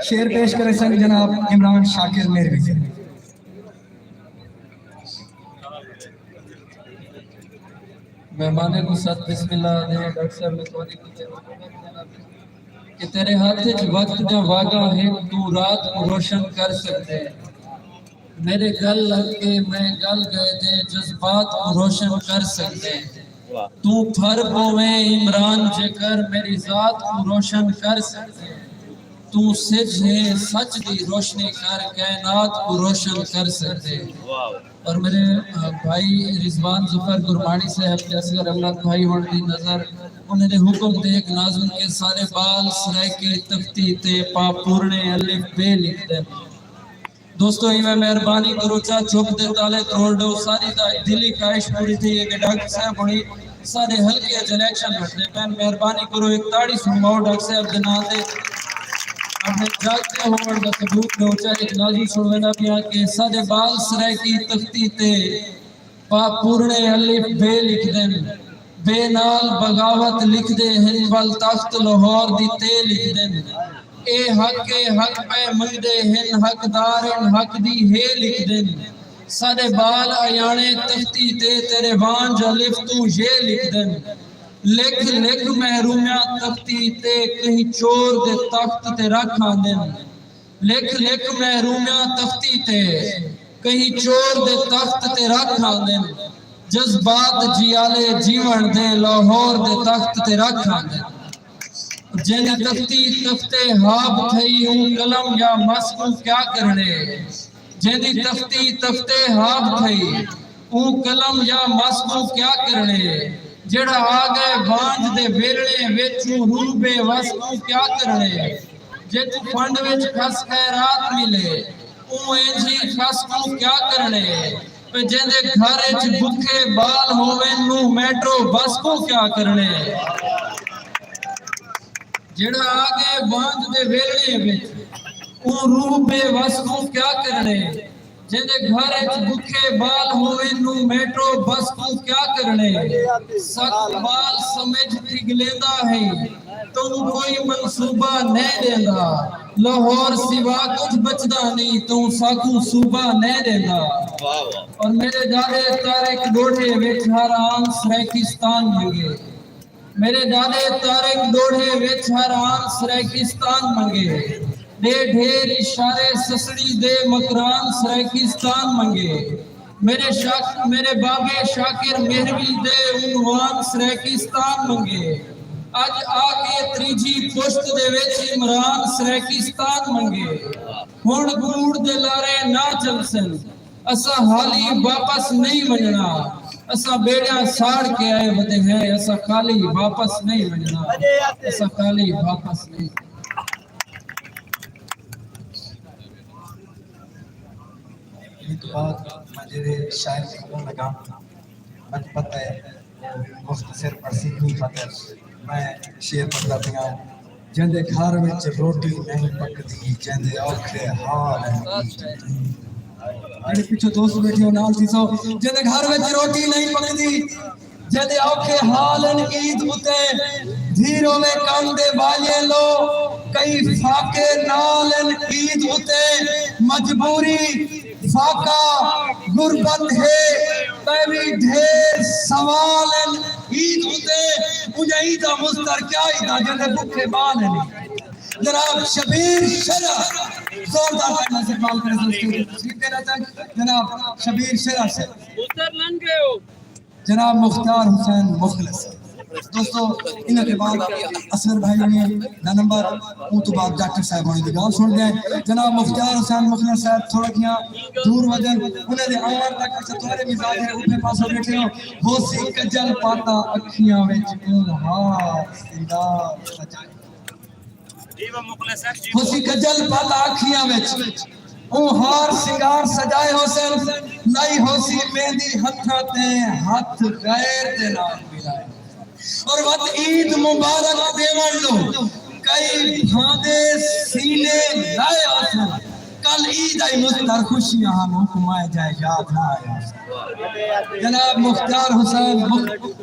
شعر پیش کریں سن جناب عمران شاکر میروی۔ مہمانیں کوں ست بسم اللہ آہدے ہیں۔ ڈاکٹر صاحب، میں تہاݙی خدمت کہ تیݙے ہتھ اچ وقت دیاں واڳاں ہن، توں رات کوں روشن کر سڳدیں۔ میݙے گل لڳ کے میں گل ڳئے دے جذبات کوں روشن کر سڳدیں۔ توں پھر پوویں عمران جیکر میݙی ذات کوں روشن کر سڳدیں۔ توں سجھ ہیں سچ دی روشنی کر کائنات کوں روشن کر سڳدیں۔ اور میرے، آ، بھائی رضوان ظفر گرمانی صاحب تے اصغر املک بھائی ہوݨ دی نظر، انہیں دے حکم تے ہک ناظم کہ سارے بال سرائیکی تختی تے پا پورݨے الف بے لکھدن۔ دوستو، ایویں مہربانی کرو، چا چپ دے تالے تروڑ ݙیو، ساری دا دلی خواہش پوری تھی ہے کہ ڈاکٹر صاحب ہوݨی سارے حلقے اچ الیکشن لڑدے پئن۔ مہربانی کرو، ایک تاڑی سنواؤ ڈاکٹر صاحب دے ناں تے۔ میں جاڳدے ہووݨ دا ثبوت ݙیوݨ چا ہک نظم سݨویندا پیاں کہ ساݙے ٻال سرائیکی تختی تے پا پورݨے الف بے لکھدن، بے نال بغاوت لکھدے ہن، ول تخت لاہور دی تے لکھدن۔ اے حق اے، حق پئے منگدے ہن، حقدار ہن، حق دی ہے لکھدن۔ ساݙے ٻال ایاݨے تختی تے تیݙے وانجھ الف توں یہ لکھدن۔ لکھ لکھ محرومیاں تختی تے، کہیں چور دے تخت تے رکھ آندن۔ لکھ لکھ محرومیاں تختی تے، کہیں چور دے تخت تے رکھ آندن۔ جذبات جیالے جیوݨ دے، لاہور دے تخت تے رکھ آندن۔ جیندی تختی تخت ہاب تھئی، اوں قلم یا مس کوں کیا کرݨے؟ جیندی تختی تخت ہاب تھئی، اوں قلم یا مس کوں کیا کرݨے؟ جیڑھا آ ڳئے وانجھ دے ویلݨے وچ، اوں روح بے وس کوں کیا کرݨے؟ جے توں فنڈ وچ کھس خیرات ملے، اوں اینجھی خس کوں کیا کرݨے؟ تے جیندے گھر اچ بکھے ٻال ہوون، نوں میٹرو بس کوں کیا کرݨے؟ جیڑھا آ ڳئے وانجھ دے ویلݨے وچ، اوں روح بے وس کوں کیا کرݨے؟ جیندے گھر اچ بکھے ٻال ہوون، نوں میٹرو بس کوں کیا کرݨے؟ سک ٻال سمجھ تھڳلیندا ہے، توں کوئی منصوبہ نئیں ݙیندا۔ لاہور سوا کجھ بچدا نئیں، توں ساکوں صوبہ نئیں ݙیندا۔ واہ واہ۔ اور میݙے ݙاݙے طارق ݙوہڑے وچ ہر آن سرائیکستان منگے۔ میݙے ݙاݙے طارق ݙوہڑے وچ ہر آن سرائیکستان منگے۔ ݙے ڈھیر اشارے سسڑی دے مکران سرائیکستان منگے۔ میݙے شاک-، میݙے بابے شاکر مہروی دے عنوان سرائیکستان منگے۔ اڄ آ کے تریجھی پشت دے وچ عمران سرائیکستان منگے۔ ہݨ کوڑ دے لارے نہ چلسن، اساں حالی واپس نئیں ونڄݨا۔ اساں ٻیڑیاں ساڑ کے آئے ودے ہیں، اساں خالی واپس نئیں ونڄݨا۔ اساں خالی واپس نئیں۔ ایں توں بعد میں جیڑھے شاعر کوں لڳاں، میکوں پتہ ہے او مختصر پڑھسی، کیوں خاطر میں شعر پڑھدا پیاں۔ جیندے گھر وچ روٹی نئیں پکدی، جیندے اوکھے حال ہن عید اتے۔ جیڑھے پچھوں دوست ٻیٹھے ہو نال تھیسو، جیندے گھر وچ روٹی نئیں پکدی، جیندے اوکھے حال ہن عید اتے، دھی رووے کن دے ٻالیں لو، کئی فاقے نال ہن عید اتے، مجبوری، فاقہ، غربت ہے، تیݙے وی ڈھیر سوال ہن عید اتے۔ اونجھاں عیداں مضطر کیا عیداں، جیندے بکھے ٻال ہن۔ جناب شبیر شرح، زوردار تالیاں استقبال کرے۔ جناب شبیر شرح سے۔ اتر لنگے ہو۔ جناب مختار حسین مخلص۔ دوستو، انہاں دے بعد اصغر بھائی ہوݨی دا نمبر، اوں توں بعد ڈاکٹر صاحب ہوݨی دی ڳالھ سݨدے ہیں۔ جناب مختار حسین مخلص صاحب تھوڑا جیہاں دور ودن، انہاں دے آوݨ تک اساں تہاݙے مزاج دے اُبھے پاسوں ٻیٹھے ہوں۔ ہوسی کجل پاتا اکھیاں وچ، اوں ہار سنگار سجائے۔ ہوسی کجل پاتا اکھیاں وچ، اوں ہار سنگار سجائے ہوسن، لائی ہوسی مہندی ہتھاں تے، ہتھ غیر دے نال ملائے۔ اور وت عید مبارک ݙیوݨ لو کئی بھاندے سینے لائے ہوسن۔ کل عید آئی مضطر خوشیاں ہن، حکم آئے جائے یاد نہ آئے ہوسن۔ جناب مختار حسین مخ-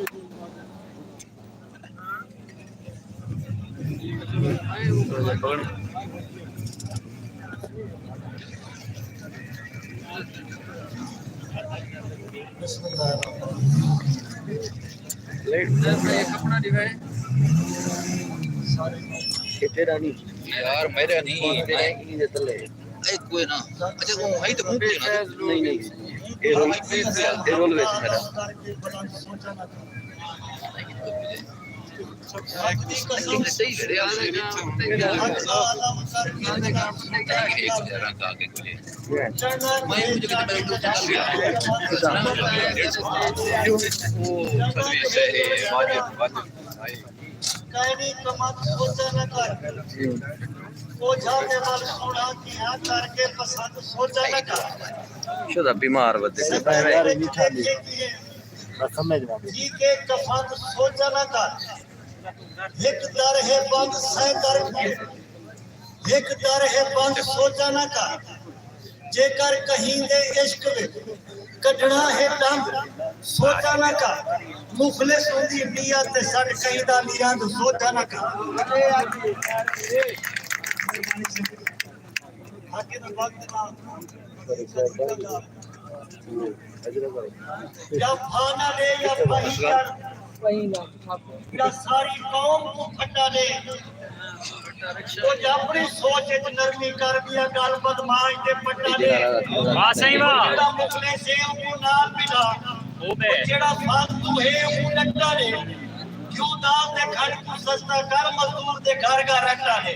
یار، میرا نہیں۔ اے کوئی نہ۔ اچھا، وہ ہے تو منہ پہ نا۔ نہیں، نہیں۔ اے رول، اے رول وچ میرا۔ کائنی کمت سوچا نہ کر۔ اوجھا دے ول سوہݨا کیہاں کر کے پسند سوچا نہ کر۔ شدا بیمار ودے۔ سمجھ نہ آئی۔ میں سمجھ نہ آئی۔ جی کے کفن سوچا نہ کر۔ ہک در ہے بند سئے در کھلے۔ ہک در ہے بند سوچا نہ کر، جیکر کہیں دے عشق وچ کڈھݨا ہے ڈنگ سوچا نہ کر، مخلص ہوندی نیت تے سٹ کہیں دا نی رنگ سوچا نہ کر۔ یا پھا نہ ݙے یا پھاہی کر، یا ساری قوم کوں پھٹا ݙے۔ کجھ اپݨی سوچ اچ نرمی کر، ٻیا ڳالھ بدمعاش تے پٹا ݙے۔ واہ سئیں واہ۔ جیڑھا مخلص ہے اونکوں نال ملا، او بے۔ جیڑھا فالتو ہے اونکوں ݙٹا ݙے۔ کیوں دال دے گھر کوں سستا کر، مزدور دے گھر گھر اٹا ݙے۔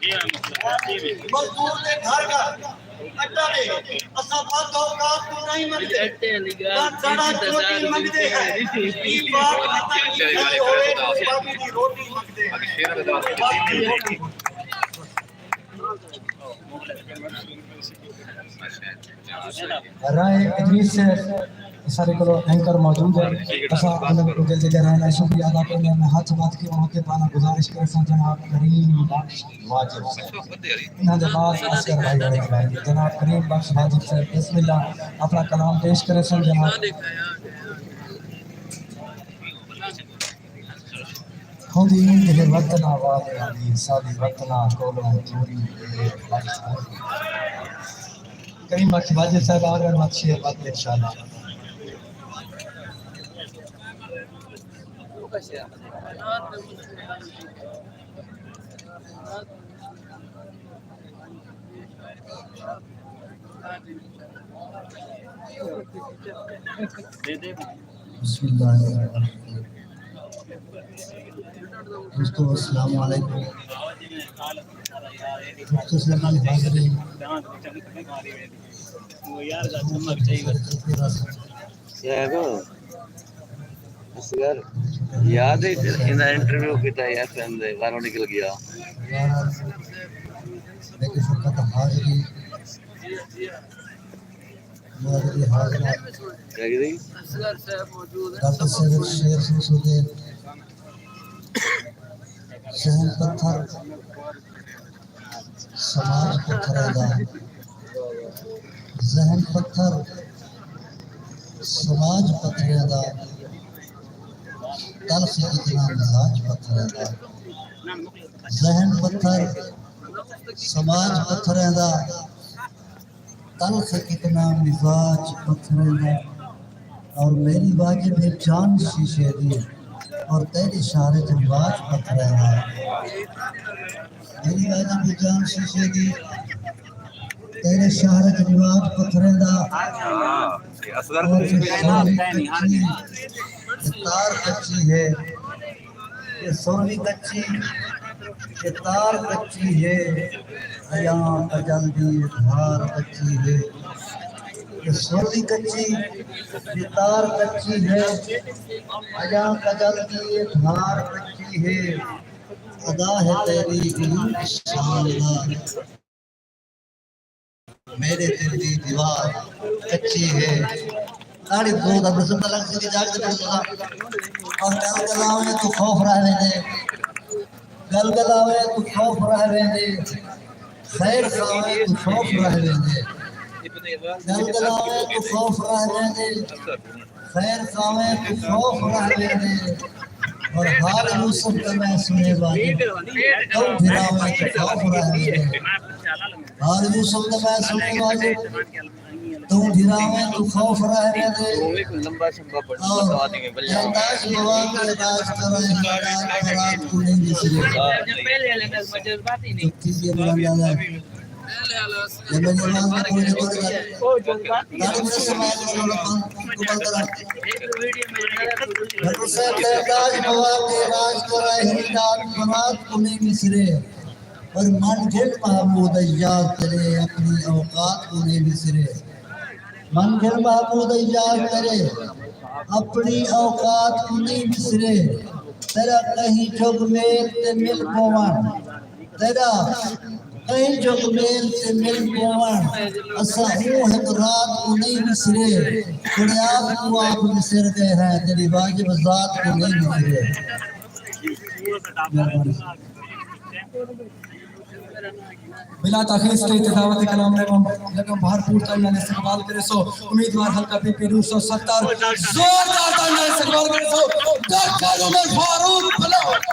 جی ہاں، مخلص، جی ہاں۔ مزدور دے گھر گھر اٹا ݙے۔ اساں ودھ اوقات کوں نئیں منگدے، نہ سڑا چوٹی منگدے ہیں۔ ایں بات پتہ نی کھڑے ہوئے، بابی دی روٹی منگدے ہیں۔ بابی دی روٹی۔ رائے ادریس صاحب، سارے کولو اینکر موجود ہے۔ اساں انہاں کوں دل دے گہرائیاں نال شکریہ ادا کرنے ہیں۔ ہتھ ودھ کے مہتبانہ گزارش کریساں جناب کریم بخش واجد صاحب۔ انہاں دے بعد اصغر بھائی آنے والے ہیں۔ جناب کریم بخش واجد صاحب بسم اللہ اپݨا کلام پیش کریسن جناب۔ ہوندی ایں ہے وطن آباد آبادی، ساݙی وطناں کولوں دوری اے بخت۔ کریم بخش واجد صاحب آ ڳئے، وت شعر وت انشاءاللہ۔ بسم اللہ الرحمن الرحیم۔ دوستو، السلام علیکم۔ مختصر جی حاضری۔ صاحب، اصغر، یاد ہے انہاں انٹرویو کیتا ہے ایف ایم دے، باہروں نکل گیا۔ لیکن فقط حاضری، حاضری، حاضری۔ کیا کہہ رہی؟ ڈاکٹر سید شیر سوسو دے ذہن پتھر، سماج پتھریں دا، ذہن پتھر، سماج پتھریں دا، تلخ کتنا مزاج پتھریں دا۔ ذہن پتھر، سماج پتھریں دا، تلخ کتنا مزاج پتھریں دا۔ اور میݙی واجب ہے جان شیشے دی، اور تیݙے شہر اچ رواج پتھریں دا۔ میݙی واجب ہے جان شیشے دی، تیݙے شہر اچ رواج پتھریں دا۔ اور اے سوہݨی کچی، اے تار کچی ہے۔ اے سوہݨی کچی، اے تار کچی ہے، حیا کجل دی اے دھار کچی ہے۔ اے سوہݨی کچی، اے تار کچی ہے، حیا کجل دی اے دھار کچی ہے۔ ادا ہے تیݙی علم شان دا۔ میݙے دل دی دیوار کچی ہے۔ تاڑی زور دا بسم اللہ لگ سکدی جاگ تے پڑھ سکدا۔ اور گل گلاویں توں خوف رہ ویندے۔ گل گلاویں توں خوف رہ ویندے۔ خیر خواویں توں خوف رہ ویندے۔ گل گلاویں توں خوف رہ ویندے۔ خیر خواویں توں خوف رہ ویندے۔ اور حال یوسف دا میں سݨے واجب، توں بھراویں توں خوف رہ ویندے۔ حال یوسف دا میں سݨے واجب، توں بھراویں توں خوف رہ ویندے۔ اور احتاج بوا کے علاج کرائیں، علاج رات کو نہیں بسرے۔ جو کسی بڑا زیادہ ہے۔ ڈاکٹر صاحب، تیرے علاج بوا کے علاج کرا ہی رات برات کو نہیں بسرے۔ اور من گھن محمود یار تیرے اپݨی اوقات کو نہیں بسرے۔ من گھن محمود یار تیرے اپݨی اوقات کو نہیں بسرے۔ تیرا کہیں جھگ میل تے مل پووݨ، تیݙا کہیں جھگ میل تے مل پووݨ، اساں اوں ہک رات کوں نئیں وسرے، تیݙے آپ کوں آپ وسر ڳئے ہیں، تیݙی واجب ذات کوں نئیں وسرے۔ مہربانی۔ بلا تاخیر سٹیج تے دعوت کلام لگم لگم بھرپور تالیاں نال استقبال کریسو۔ امیدوار حلقہ پی پی ݙو سو ستر، زوردار تالیاں نال استقبال کریسو۔ ڈاکٹر عمر فاروق بلوچ۔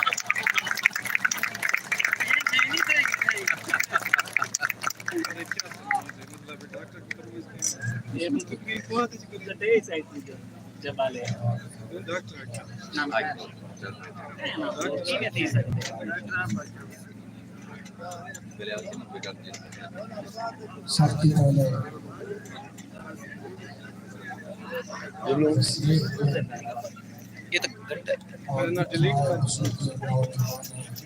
سختی والے۔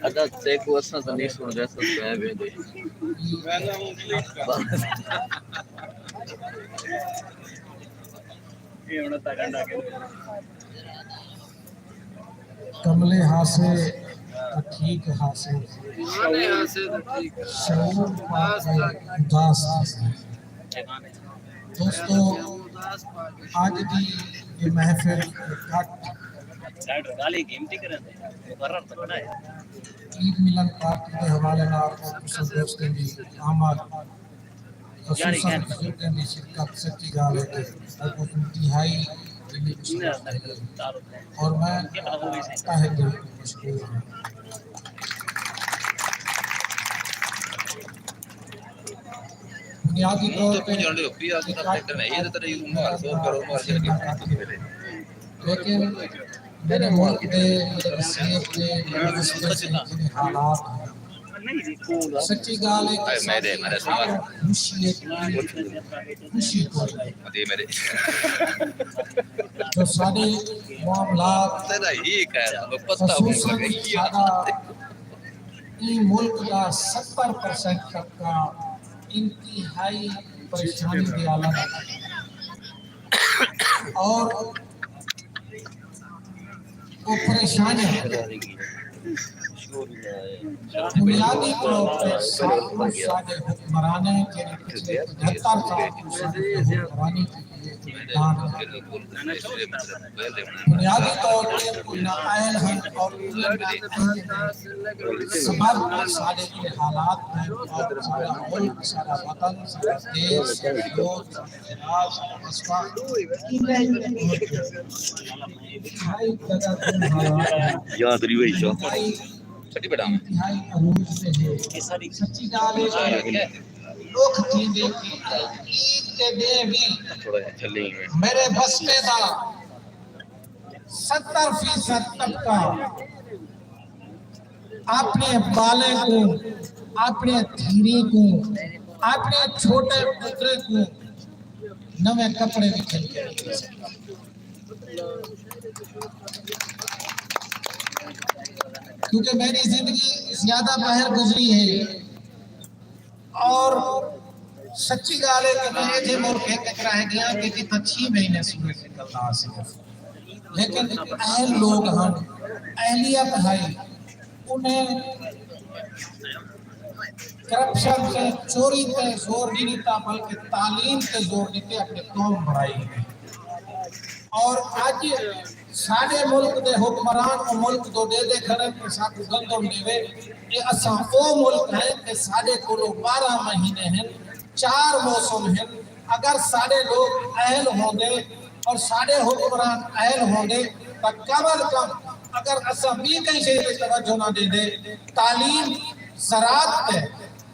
ادا تیکو اساں تاں نہیں سن رہے، اساں سوئے ویندے۔ کملے ہاسے تاں ٹھیک ہاسے، شعور پاک تے اداس تھیسے۔ دوستو، اج دی یہ محفل اکٹھ عید ملن پارٹی دے حوالے نال تساں دوستیں دی آمد، خصوصاً بزرگاں دی شرکت سچی ڳالھ ہے کہ ساکوں انتہائی دلی مشرف ہے اور میں تہہ دل توں مشکور ہاں۔ بنیادی طور تے لیکن میݙے ملک دے، میݙے وسیب دے، میݙے وسیب دے جیڑھے حالات ہن، سچی ڳالھ ہے کہ ساݙی خوشی ہے، خوشی کوئی نہیں۔ جو ساݙے معاملات، خصوصاً ساݙا ایں ملک دا ستر پرسنٹ طبقہ انتہائی پریشانی دے عالم ہے۔ اور او پریشانیاں بنیادی طور تے ساکوں ساݙے حکمرانیں، جیڑھے پچھلے پچھتر سال توں ساݙے تے حکمرانی کیتی ہے، ݙانڈ بنیادی طور تے کوئی نااہل ہن اور کوئی نااہل ہن۔ سبب ساݙے اے حالات ہن اور ساݙا ملک، ساݙا وطن، ساݙا دیش، ساݙے لوگ، ساݙے یاد نہیں ہوئی شو۔ چھٹی بیٹا۔ سچی ڳالھ ہے کہ ݙکھ تھیندے کہ عید دے ݙینہہ وی تھوڑا جہا تھلے ہی میں۔ میݙے بستے دا ستر فیصد طبقہ اپݨے ٻالیں کوں، اپݨے دھیریں کوں، اپݨے چھوٹے پتریں کوں نویں کپڑے وی گھن کے ݙیندے۔ کیونکہ میݙی زندگی زیادہ ٻاہر گزری ہے اور سچی ڳالھ ہے کہ میں ایجھے ملک ہک ہک رہ ڳیاں کہ جتھاں چھی مہینے سورج نکلدا ہا صرف۔ لیکن اہل لوگ ہن، اہلیت ہئی، انہیں کرپشن تے چوری تے زور نہیں ݙتا، بلکہ تعلیم تے زور ݙتے، اپݨی قوم بݨائی۔ اور اڄ ساݙے ملک دے حکمران او ملک دو ݙیہدے کھڑن تے ساکوں گندم ݙیوے۔ اے اساں او ملک ہیں کہ ساݙے کولو ٻارہاں مہینے ہن، چار موسم ہن۔ اگر ساݙے لوگ اہل ہوندے اور ساݙے حکمران اہل ہوندے تاں کم از کم اگر اساں ٻئی کہیں شے تے توجہ نہ ݙیندے، تعلیم، زراعت تے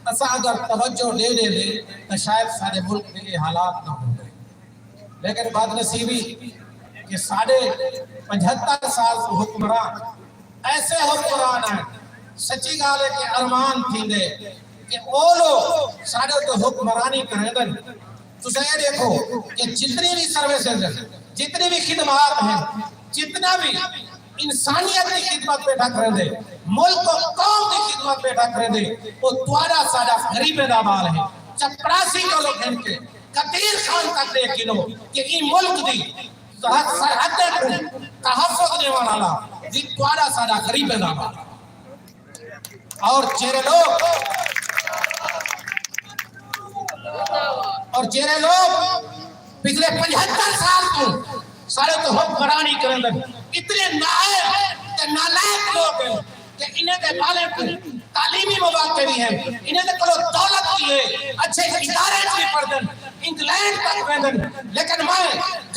اساں اگر توجہ ݙے ݙیندے تاں شاید ساݙے ملک دے اے حالات نہ ہوندے۔ لیکن بدنصیبی کہ ساݙے پنجھتر سال توں حکمران ایسے حکمران ہن، سچی ڳالھ ہے کہ ارمان تھیندے کہ او لوگ ساݙے تے حکمرانی کریندن۔ تساں اے ݙیکھو کہ جتنی وی سروسز ہن، جتنی وی خدمات ہن، جتنا وی انسانیت دی خدمت بیٹھا کریندے، ملک و قوم دی خدمت بیٹھا کریندے، او تہاݙا ساݙا غریبیں دا ٻال ہے۔ چپڑاسی کولوں گھن کے قدیر خان تک ݙیکھ گھنو کہ ایں ملک دی سرحدیں کوں تحفظ ݙیوݨ والا وی تہاݙا ساݙا غریبیں دا ٻال۔ اور جیڑھے لوگ، اور جیڑھے لوگ پچھلے پنجھتر سال توں ساݙے تے حکمرانی کریندن، اتنے نااہل تے نالائق لوگ ہن، کہ انہیں دے ٻالیں کوں تعلیمی مواقع وی ہن، انہیں دے کولو دولت وی ہے، اچھے ادارے اچ وی پڑھدن، انگلینڈ تک ویندن، لیکن میں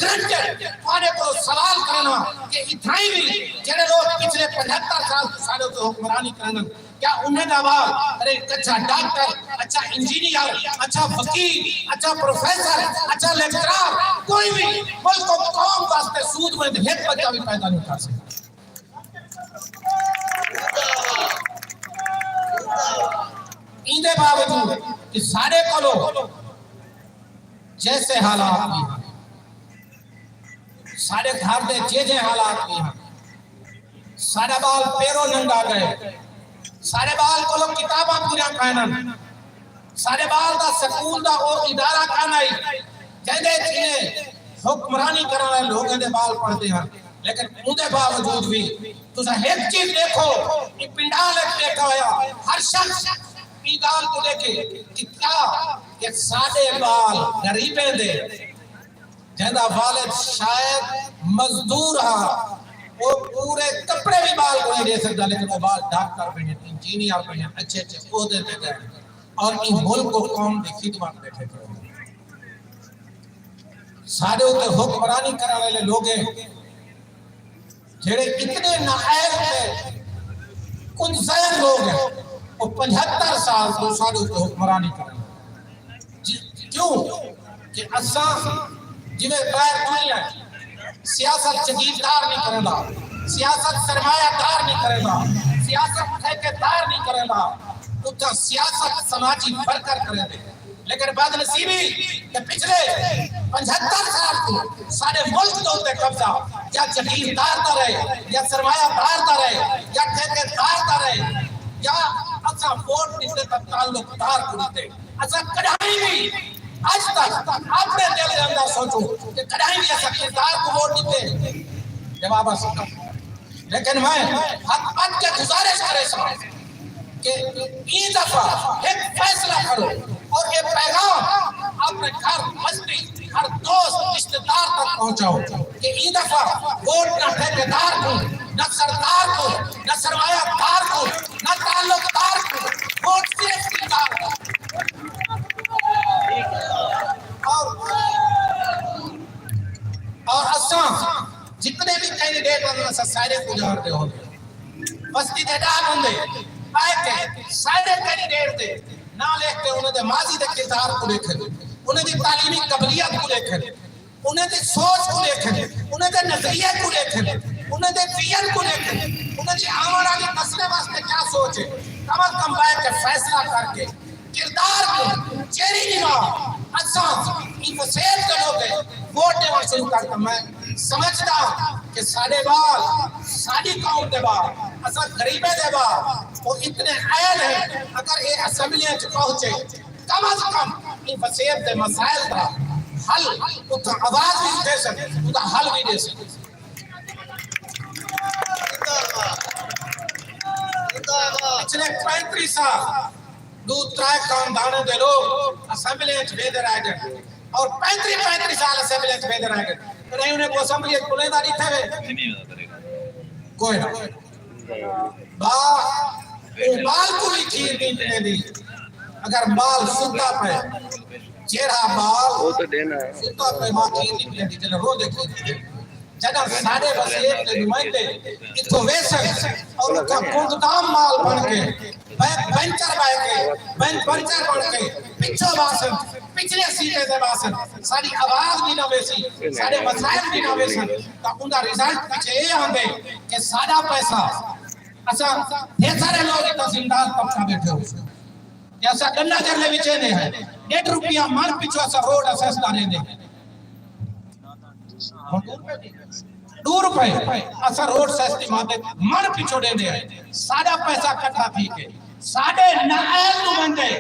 گرنٹڈ تہاݙے کولو سوال کرݨا کہ اتھائیں وی جیڑھے لوک پچھلے پنجھتر سال توں ساݙے اتے حکمرانی کریندن، کیا انہیں دا ٻال، ارے، اچھا ڈاکٹر، اچھا انجینئر، اچھا وکیل، اچھا پروفیسر، اچھا لیکچرار، کوئی وی ملک و قوم واسطے سود مند ہک بچہ وی پیدا نہیں کر سڳدا؟ ایندے باوجود کہ ساݙے کولو جیسے حالات وی ہن، ساݙے گھر دے جیجھے حالات وی ہن، ساݙا ٻال پیروں ننگا ڳئے، ساݙے ٻال کولو کتاباں پوریاں کائنن، ساݙے ٻال دا سکول دا او ادارہ کائنائی جیندے اچ انہیں حکمرانی کرݨ والے لوکیں دے ٻال پڑھدے ہن، لیکن اوندے باوجود وی تساں ہک چیز ݙیکھو، ایں پنڈال اچ ٻیٹھا ہویا ہر شخص ایں ڳالھ کوں ݙیکھے کہ کیا کہ ساݙے ٻال غریبیں دے، جیندا والد شاید مزدور ہا، او پورے کپڑے وی ٻال کوں نہیں ݙے سڳدا، لیکن او ٻال ڈاکٹر بݨن، انجینئر بݨن، اچھے اچھے عہدے تے ڳئن اور ایں ملک و قوم دی خدمت ٻیٹھے کرن۔ ساݙے اتے حکمرانی کرݨ والے لوکیں جیڑھے اتنے نااہل تے کجھ ذہین لوک ہن، او پنجھتر سال توں ساݙے اتے حکمرانی کرن۔ جی، کیوں کہ اساں جیویں غیر دنیا سیاست جگیردار نہیں کریندا، سیاست سرمایہ دار نہیں کریندا، سیاست ٹھیکیدار نہیں کریندا، اتھاں سیاست سماجی ورکر کریندے۔ لیکن بدنصیبی کہ پچھلے پنجھتر سال توں ساݙے ملک دے اتے قبضہ یا جگیردار دا رہے، یا سرمایہ دار دا رہے، یا ٹھیکیدار دا رہے، یا اساں ووٹ ݙتے تاں تعلقدار کوں ݙتے۔ اساں کݙاہیں وی اڄ تک اپݨے دل دے اندر سوچو کہ کݙاہیں وی اساں کردار کوں ووٹ ݙتے؟ جواب اساں، لیکن میں ہتھ ٻدھ کے گزارش کریساں کہ ایں دفعہ ہک فیصلہ کرو اور اے پیغام اپݨے گھر، بستی، ہر دوست، رشتہ دار تک پہنچاؤ کہ ایں دفعہ ووٹ نہ ٹھیکیدار کوں، نہ سردار کوں، نہ سرمایہ دار کوں، نہ تعلقدار کوں، ووٹ صرف کردار کوں۔ اور، اور اساں جتنے بھی کینڈیڈیٹ ہوندے، اساں سارے کوں ڄاݨدے ہوندے۔ بستی دے ݙاہ بندے پائے کے سارے کینڈیڈیٹ دے ناں لکھ کے انہاں دے ماضی دے کردار کوں ݙیکھن، انہاں دی تعلیمی قبلیت کوں ݙیکھن، انہاں دی سوچ کوں ݙیکھن، انہاں دے نظریے کوں ݙیکھن، انہاں دے ویژن کوں ݙیکھن، انہاں دی آوݨ والی نسلیں واسطے کیا سوچ ہے، کم از کم بہہ کے فیصلہ کر کے کردار کوں چیری ݙیواں۔ اساں ایں وسیب دے لوکیں ووٹ ݙیوݨ شروع کر ݙتا۔ میں سمجھدا کہ ساݙے ٻال، ساݙی قوم دے ٻال، اساں غریبیں دے ٻال، او اتنے اہل ہن، اگر اے اسمبلیاں اچ پہنچے، کم از کم ایں وسیب دے مسائل دا حل، اتھاں آواز وی ݙیسن، اوندا حل وی ݙیسن۔ پچھلے پینتریس سال ݙو ترائے خاندانیں دے لوک اسمبلی اچ ویندے رہ ڳئے اور پینتریس، پینتریس سال اسمبلی اچ ویندے رہ ڳئے، کݙاہیں انہیں کوں اسمبلی اچ ٻلیندا ݙٹھے وے؟ کوئی نہ۔ ٻال، او ٻال کوں وی کھیر نہیں پلیندی۔ اگر ٻال ستا پئے، جیڑھا ٻال او تاں ݙینا ہے۔ ستا پئے، ماں کھیر نہیں پلیندی، جݙاں روندے کھیر پیندی۔ جݙاں ساݙے وسیب دے نمائندے اتھوں ویسن اور اتھاں کنگدام مال بݨ کے، بینک بینچر بݨ کے، بینک بینچر بݨ کے پچھوں ٻہسن، پچھلے سیٹیں تے ٻہسن، ساݙی آواز وی نہ ویسی، ساݙے مسائل وی نہ ویسن، تاں اوندا رزلٹ پچھے اے آندے کہ ساݙا پیسہ، اساں ڈھیر سارے لوک اتھاں زمیندار طبقہ ٻیٹھے ہوسن کہ اساں گنہ جرلے وچ ایندے ہیں، ݙیڈھ روپیہ مݨ پچھوں اساں روڈ اسیس دا ݙیندے ہیں۔ ݙو روپے اساں روڈ سیس دی مدد مݨ پچھوں ݙیندے ہیں۔ ساݙا پیسہ کٹھا تھی کے ساݙے نااہل نمائندے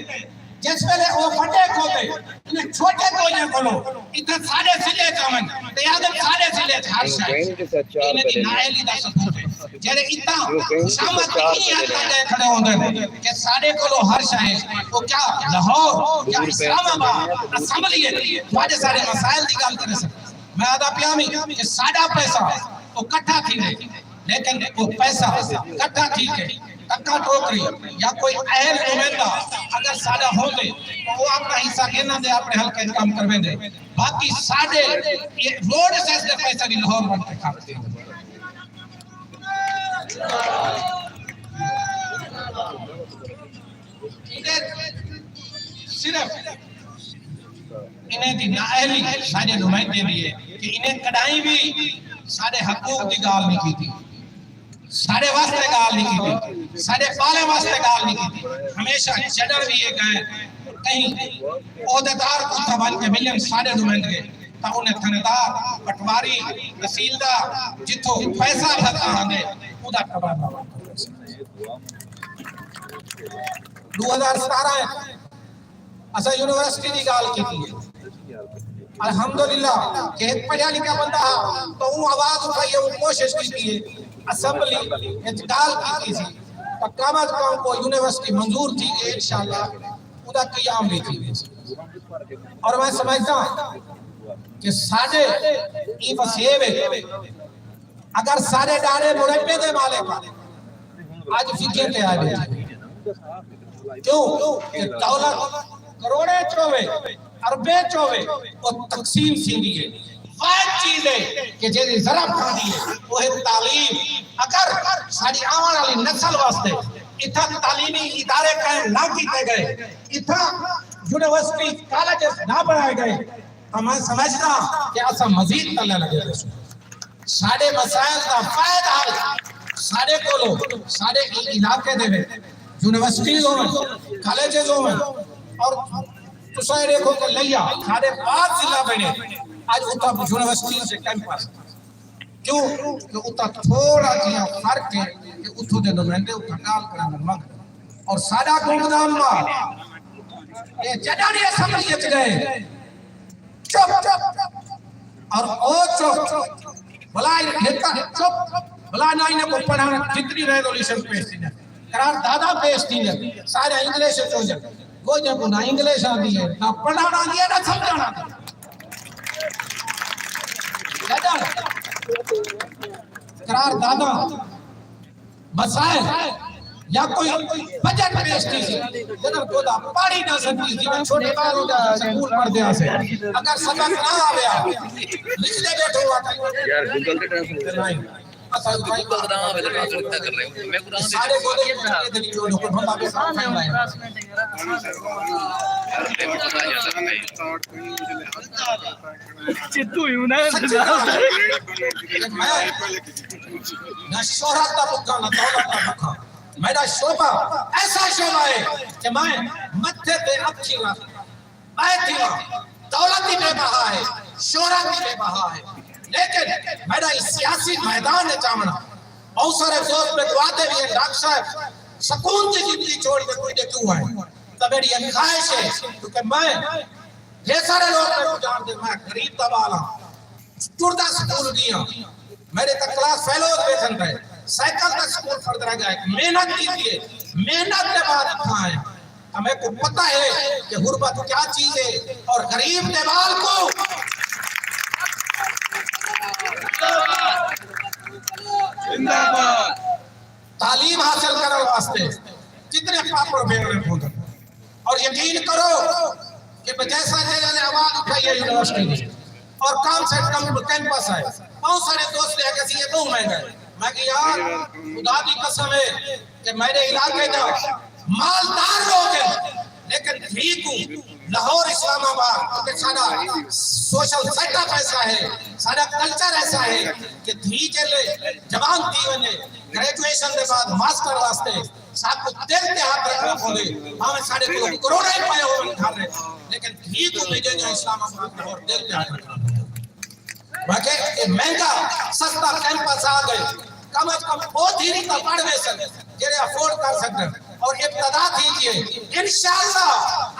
جس ویلے او وݙے کھوتے انہیں چھوٹے کوئیاں کولو اتھاں ساݙے ضلع چ آون تے آہدن ساݙے ضلع چ ہر شے ہے۔ انہیں دی نااہلی دا ثبوت ہے۔ جیڑھے اتھاں خوشامد ایں حد تک ڳئے کھڑے ہوندن کہ ساݙے کولو ہر شے ہے، او کیا لاہور، کیا اسلام آباد اسمبلی اچ تہاݙے سارے مسائل دی ڳالھ کریسن؟ میں آہدا پیاں وی کہ ساݙا پیسہ او کٹھا تھیندے، لیکن او پیسہ کٹھا تھی کے ٹکا ٹوکری یا کوئی اہل نمائندہ اگر ساݙا ہوندے، تاں او اپݨا حصہ گھن آندے، اپݨے حلقے اچ کم کرویندے۔ باقی ساݙے اے روڈ اسیس دے پیسے وی لاہور ونڄ تے خرچ ݙیندے۔ صرف انہیں دی نااہلی ساݙے نمائندے دی ہے کہ انہیں کݙاہیں وی ساݙے حقوق دی ڳالھ نہیں کیتی، ساݙے واسطے ڳالھ نہیں کیتی، ساݙے ٻالیں واسطے ڳالھ نہیں کیتی۔ ہمیشہ جݙݨ وی اے ڳئے، کہیں عہدیدار کوں اتھاں ونڄ کے ملن ساݙے نمائندے، تاں انہیں تھاݨیدار، پٹواری، تحصیلدار، جتھوں پیسہ بھردا آندے، اوندا تبادلہ۔ ݙو ہزار ستارہ اچ اساں یونیورسٹی دی ڳالھ کیتی ہے۔ الحمدللہ کہ ہک پڑھیا لکھیا بندہ ہا، تاں اوں آواز اٹھائی ہے، اوں کوشش کیتی ہے، اسمبلی اچ ڳالھ کیتی سی، تاں کم از کم او یونیورسٹی منظور تھی ڳئی، انشاءاللہ اوندا قیام وی تھی ویسی۔ اور میں سمجھدا ہاں کہ ساݙے ایں وسیب اچ اگر ساݙے ݙاݙے بڑھپے دے مالک اڄ فقے تے آئے ٻیٹھے، کیوں کہ دولت کروڑیں چ ہووے، اربیں چ ہووے، او تقسیم تھیندی ہے۔ واحد چیز ہے کہ جیڑھی ضرب کھاندی ہے، او ہے تعلیم۔ اگر ساݙی آوݨ والی نسل واسطے اتھاں تعلیمی ادارے قائم نہ کیتے ڳئے، اتھاں یونیورسٹی، کالجز نہ بݨائے ڳئے، تاں میں سمجھدا کہ اساں مزید تلے لڳے ویسوں۔ ساݙے مسائل دا واحد حل ساݙے کولو، ساݙے ایں علاقے دے وچ یونیورسٹیز ہوون، کالجز ہوون، اور تساں اے ݙیکھو کہ لیا ساݙے بعد ضلع بݨے، اڄ اتھاں یونیورسٹی دے کیمپس، کیوں کہ اتھاں تھوڑا جیہا فرق ہے کہ اتھوں دے نمائندے اتھاں ڳالھ کرݨ منگدے، اور ساݙا گمدام مال اے جݙاں دی اسمبلی اچ ڳئے، چپ، اور او چپ، بھلا ہک چپ، بھلا نہ انہیں کوں پڑھݨ، جتنی ریزولوشن پیش تھیندے، قرار داداں پیش تھیندے، سارے انگلش وچ ہوندے، کوئی جے کوں نہ انگلش آندی ہے، نہ پڑھݨ آندی ہے، نہ سمجھݨ آندی ہے۔ جݙاں قرار داداں مسائل یا کوئی بجٹ پیش تھی سی، جنہاں کو دا پاڑی نہ سکتی سی، میں چھوٹے ٻال ہوں جا سکول پڑھ دیا سے۔ اگر سبق نہ آویا، لکھ دے بیٹھو آتے۔ یار، گوگل تے ٹرانسلیٹ نہیں۔ اساں بھائی گوگل دا نام ہے، ٹرانسلیٹ کر رہے ہو۔ میں کو سارے گوگل کے ٹرانسلیٹ دے جو لوگ ہم آپ کے ساتھ ہیں۔ چتو ہی ہونا ہے۔ سچی ڳالھ ہے۔ میں نہ شہرت دا بکھا، نہ دولت دا بکھا۔ میݙا شعبہ ایسا شعبہ ہے کہ میں متھے تے اکھیں رکھ ٻہہ تھیواں۔ دولت دی بے بہا ہے، شہرت دی بے بہا ہے، لیکن میݙا ایں سیاسی میدان اچ آوݨا، بہت سارے دوست میکوں آہدے وی ہن، ڈاکٹر صاحب، سکول دی زندگی چھوڑ کے کوئی ݙے کیوں آئے؟ تاں میݙی اے خواہش ہے، کیونکہ میں ڈھیر سارے لوگ میکوں ڄاݨدے، میں غریب دا ٻال ہاں، ٹردا سکول ڳیا، میݙے تاں کلاس فیلوز ویکھن پئے، سائیکل تے سکول پڑھدا رہ ڳیا، محنت کیتی ہے، محنت دے بعد اتھاں آئے۔ تاں میکوں پتہ ہے کہ غربت کیا چیز ہے، اور غریب دے ٻال کوں زندہ باد۔ تعلیم حاصل کرݨ واسطے کتنے پاپڑ پھیرݨے پوندن۔ اور یقین کرو کہ میں جیسا جیسا نے آواز اٹھائی ہے یونیورسٹی دی، اور کم سے کم کیمپس آئے، بہت سارے دوست نے آکھیا سی اے بہت مہنگا ہے۔ میں کہ یار، خدا دی قسم ہے کہ میݙے علاقے دا مالدار لوگ ہیں، لیکن دھی کوں لاہور، اسلام آباد، کیونکہ ساݙا سوشل سیٹ اپ ایسا ہے، ساݙا کلچر ایسا ہے کہ دھی جیلے جوان تھی ونڄے، گریجویشن دے بعد ماسٹر واسطے ساکوں دل تے ہتھ رکھݨا پوندے، بھاویں ساݙے کولوں کروڑاں ہی پئے ہوون گھر وچ، لیکن دھی کوں بھیڄے جو اسلام آباد، لاہور، دل تے ہتھ رکھݨا پوندے۔ میں کہ اے مہنگا سستا کیمپس آ ڳئے، کم از کم او دھی تاں پڑھ ویسن جیڑھے افورڈ کر سڳدن، اور ابتدا تھی ڳئی ہے۔ انشاءاللہ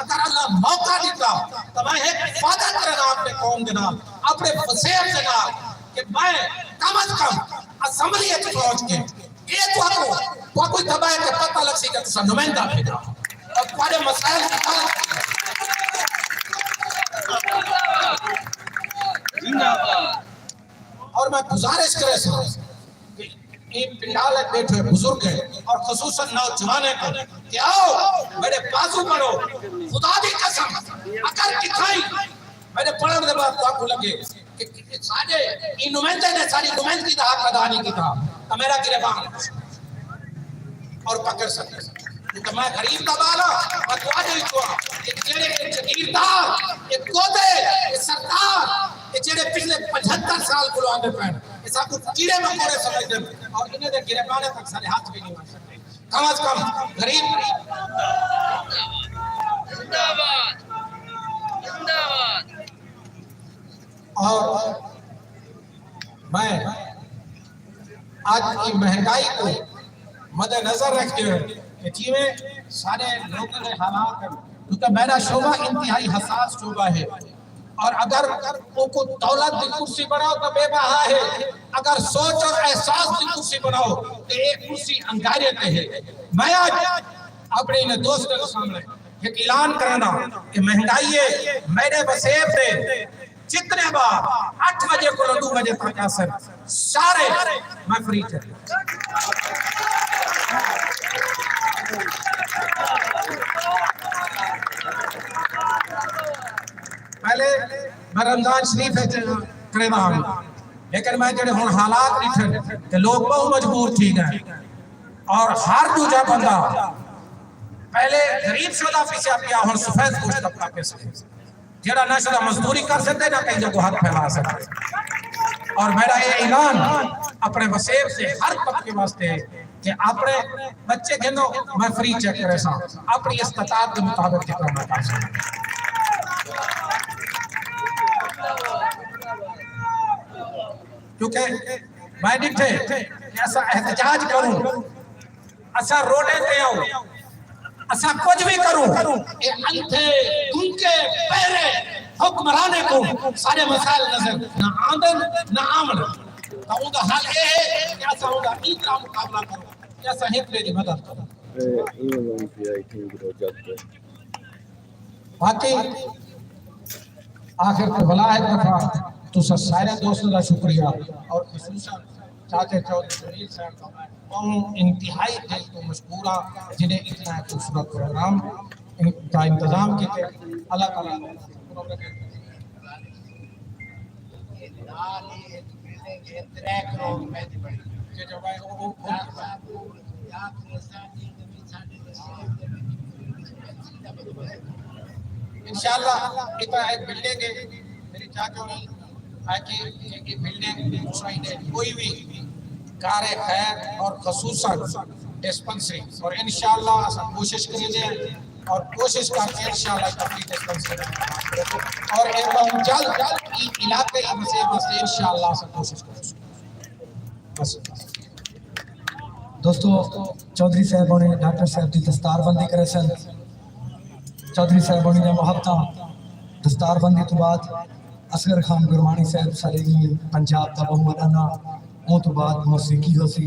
اگر اللہ موقع ݙتا تاں میں ہک وعدہ کرݨا اپݨے قوم دے نال، اپݨے وسیب دے نال، کہ میں کم از کم اسمبلی اچ پہنچ کے اے تہاکوں، تہاکوں دبائے تے پتہ لڳسی کہ تساں نمائندہ بھیجا اور تہاݙے مسائل دی حل۔ زندہ باد۔ اور میں گزارش کریساں کہ ایں پنڈال اچ ٻیٹھے بزرگیں اور خصوصاً نوجوانیں کوں کہ آؤ، میݙے بازو بݨو۔ خدا دی قسم، اگر کتھائیں میݙے پڑھݨ دے بعد تہاکوں لڳے کہ ساݙے ایں نمائندے نے ساݙی نمائندگی دا حق ادا نہیں کیتا، تاں میݙا گریبان اور پکڑ سڳے۔ کیونکہ میں غریب دا ٻال ہاں، میں تہاݙے وچوں ہاں۔ اے جیڑھے اے جگیردار، اے گودے، اے سردار، اے جیڑھے پچھلے پچھتر سال کولوں آندے پئن، اے ساکوں کیڑے مکوڑے سمجھدن اور انہیں دے گریبانیں تک ساݙے ہتھ وی نہیں ونڄ سڳدے۔ کم از کم غریب۔ زندہ باد، زندہ باد۔ اور میں اڄ دی مہنگائی کوں مد نظر رکھدے ہوئے کہ جیویں سارے لوکاں دے حالات ہیں، کیونکہ میݙا شعبہ انتہائی حساس شعبہ ہے، اور اگر اوکوں دولت دی کرسی بݨاؤ تاں بے بہا ہے، اگر سوچ اور احساس دی کرسی بݨاؤ تاں اے کرسی انگارے تے ہے۔ میں اڄ اپݨے انہیں دوستاں دے سامݨے ہک اعلان کرینداں کہ مہنگائی ہے، میݙے وسیب دے جتنے ٻال اٹھ وڄے کولوں ݙو وڄے تک آسن، سارے میں فری چیک۔ پہلے میں رمضان شریف وچ کریندا ہاں، لیکن میں جیڑھے ہݨ حالات ݙٹھن تے لوک ٻہوں مجبور تھی ڳئے، اور ہر ݙوجھا بندہ پہلے غریب شدہ پچھا پیا، ہݨ سفید پوش طبقہ پچھا پیا۔ جیڑھا نہ شدہ مزدوری کر سڳدے، نہ کہیں جاڳوں ہتھ پھیلا سڳدے۔ اور میݙا اے اعلان اپݨے وسیب دے ہر طبقے واسطے ہے کہ اپݨے ٻچے گھنو، میں فری چیک کریساں، اپݨی استطاعت دے مطابق جتنا میں کر سڳداں۔ کیونکہ میں ݙٹھے کہ اساں احتجاج کروں، اساں روڈیں تے آؤں، اساں کجھ وی کروں، اے اندھے، گنگے، بہرے حکمرانیں کوں ساݙے مسائل نظر نہ آندن، نہ آوݨ۔ تاں اوندا حل اے ہے کہ اساں اوندا ایں طرح مقابلہ کروں کہ اساں ہک ٻئے دی مدد کروں۔ اے، ایں لوگوں کی آئی تھنک جو جب باقی آخر تے ولا ہک دفعہ تساں سارے دوستاں دا شکریہ، اور خصوصاً چاچے چودھری جمیل صاحب دا میں ٻہوں انتہائی دل توں مشکور ہاں، جنہیں اتنا خوبصورت پروگرام ان-، دا انتظام کیتے۔ اللہ تعالیٰ انشاءاللہ اتنا ایک بلڈنگ ہے، میرے چاچو نے آکھی کہ یہ بلڈنگ دوسرا ہی نہیں، کوئی بھی کار خیر اور خصوصاً ڈسپنسری، اور انشاءاللہ اساں کوشش کریں گے اور کوشش کر کے انشاءاللہ تفریح ڈسپنسری اور ایک دم جلد جلد علاقے کی مسئلے واسطے انشاءاللہ اساں کوشش کریں گے۔ بس۔ دوستو، چوہدری صاحب ہونے ڈاکٹر صاحب دی دستار بندی کریسن۔ چوہدری صاحب ہونے دیاں محبتاں، دستار بندی توں بعد اصغر خان گرمانی صاحب سارے ہی پنجاب دا ٻہوں وݙا ناں، اوں توں بعد موسیقی ہوسی۔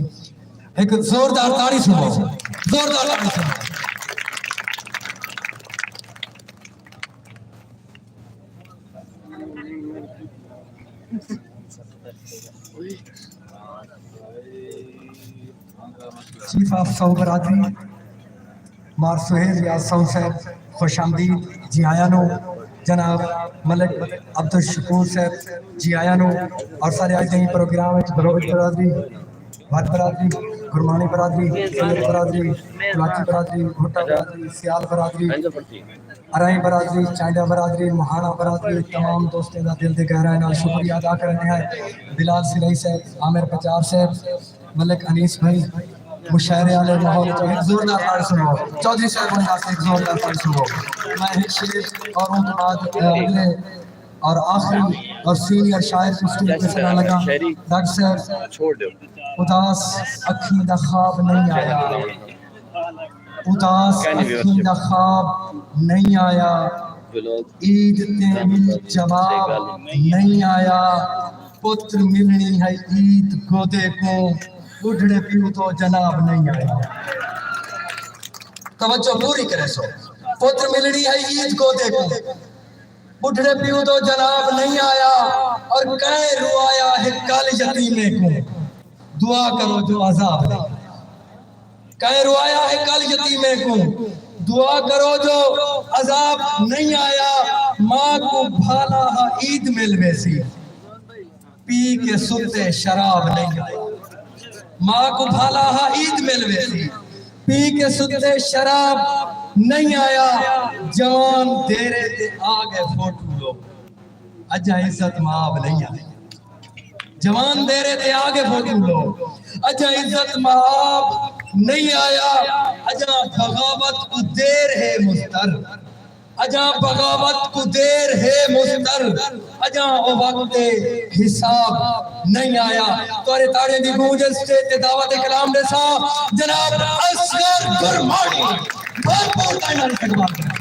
ہک زوردار تاڑی سݨو، زوردار تاڑی سݨو۔ چیف آف سو برادری مار سہیل ریاض سو صاحب، خوش آمدید، جی آیاں نو۔ جناب ملک عبدالشکور صاحب، جی آیاں نو۔ اور سارے اڄ دے پروگرام وچ بلوچ برادری، بھٹ برادری، گرمانی برادری، سید برادری، کلاچی برادری، بھٹہ برادری، سیال برادری، ارائیں برادری، چانڈیا برادری، مہاݨا برادری، تمام دوستیں دا دل دے گہرائیں نال شکریہ ادا کرݨے ہیں۔ بلال سرائیں صاحب، عامر پچار صاحب، ملک انیس بھائی، مشاعرے والے ماحول وچ ہک زوردار تاڑی سݨو۔ چوہدری صاحب ہوݨیں واسطے ہک زوردار تاڑی سݨو۔ میں ہک شعر اور اوں توں بعد، اے، اڳلے اور آخری اور سینئر شاعر کوں اسٹیج تے سݙݨ لڳاں۔ ڈاکٹر صاحب، اداس اکھیں دا خواب نہیں آیا، اداس اکھیں دا خواب نہیں آیا، عید تے مل جواب نہیں آیا، پتر ملݨی ہے عید گودے کوں، ٻڈھڑے پیو توں جناب نہیں آیا۔ توجہ پوری کریسو، پتر ملݨی ہے عید گودے کوں، ٻڈھڑے پیو توں جناب نہیں آیا، اور کئیں روایا ہے کل یتیمیں کوں۔ دعا کرو جو عذاب نہیں۔ کہیں روایا ہے کل یتیمیں کوں، دعا کرو جو عذاب نہیں آیا۔ ماں کوں بھالا ہا عید مل ویسی، پی کے ستے شراب نہیں آیا۔ ماں کوں بھالا ہا عید مل ویسی، پی کے ستے شراب نہیں آیا۔ جوان دیرے تے آ گئے فوٹو لو، اجاں عزت ماب نہیں آئی۔ جوان دیرے تے آ گئے فوٹو لو، اجاں عزت ماب نہیں آیا۔ اجاں بغاوت کوں دیر ہے مستر، اجاں بغاوت کوں دیر ہے مستر، اجاں او وقت حساب نہیں آیا۔ تہاݙے تاڑیاں دی گونج اسٹیج تے دعوت کلام ݙیساں جناب اصغر گرماݨی، بھرپور تاڑیاں نال استقبال کریں۔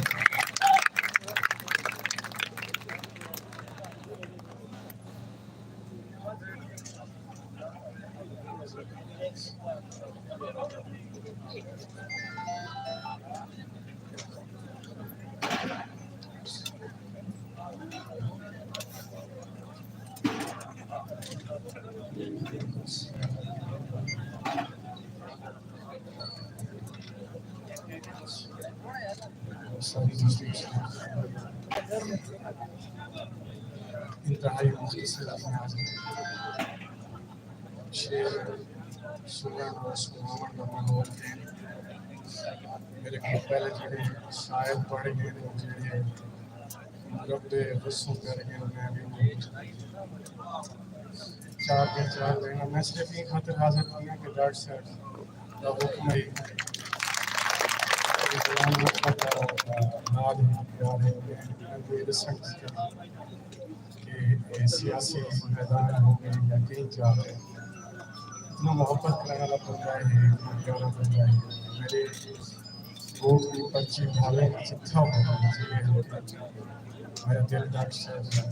ساری دوستی انتہائی مختصر انداز میں شعر سنݨ اور سݨاوݨ دا ماحول ݙین۔ میݙے کول پہلے جیڑھے شاعر پڑھ ڳئے ہن، جیڑھے رب دے غصوں کر ڳئے ہن، میں وی چار دے چار لینا۔ میں صرف ایں خاطر حاضر تھیاں کہ ڈاکٹر صاحب دا حکم ہے۔ اسلام رکھݨ دا نال ہی پیار ہے۔ میں کوئی ݙسݨ دی کہ اے سیاسی میدان ہووے یا کہیں جا تے، اتنا محبت کرݨ والا بندہ ہے، اتنا پیارا بندہ ہے۔ میݙے ووٹ دی پرچی بھاویں جتھاں ہووے، میݙا دل ڈاکٹر صاحب ہے۔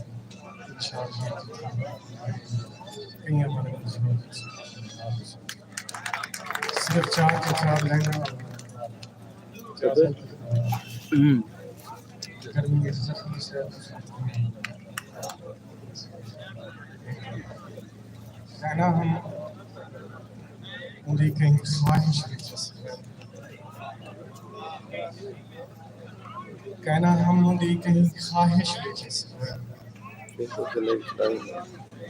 انشاءاللہ کہیں ہمارے، صرف چار تے چار لائناں۔ ہوں۔ گرمی وچ زخمی سر، کہنا ہم اوندی کہیں خواہش وچ، کہنا ہم اوندی کہیں خواہش وچ،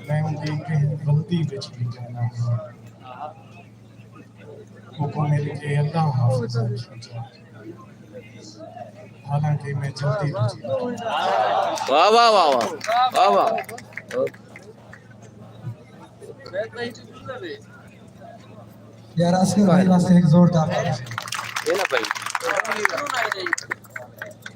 میں اوندی کہیں غلطی وچ وی کہنا ہاں۔ حکم مل کے اللہ حافظ۔ حالانکہ میں جلدی پہنچی۔ واہ، واہ، واہ، واہ۔ واہ، واہ۔ یار، اصغر بھائی واسطے ایک زوردار تاڑی۔ یہ نا بھائی۔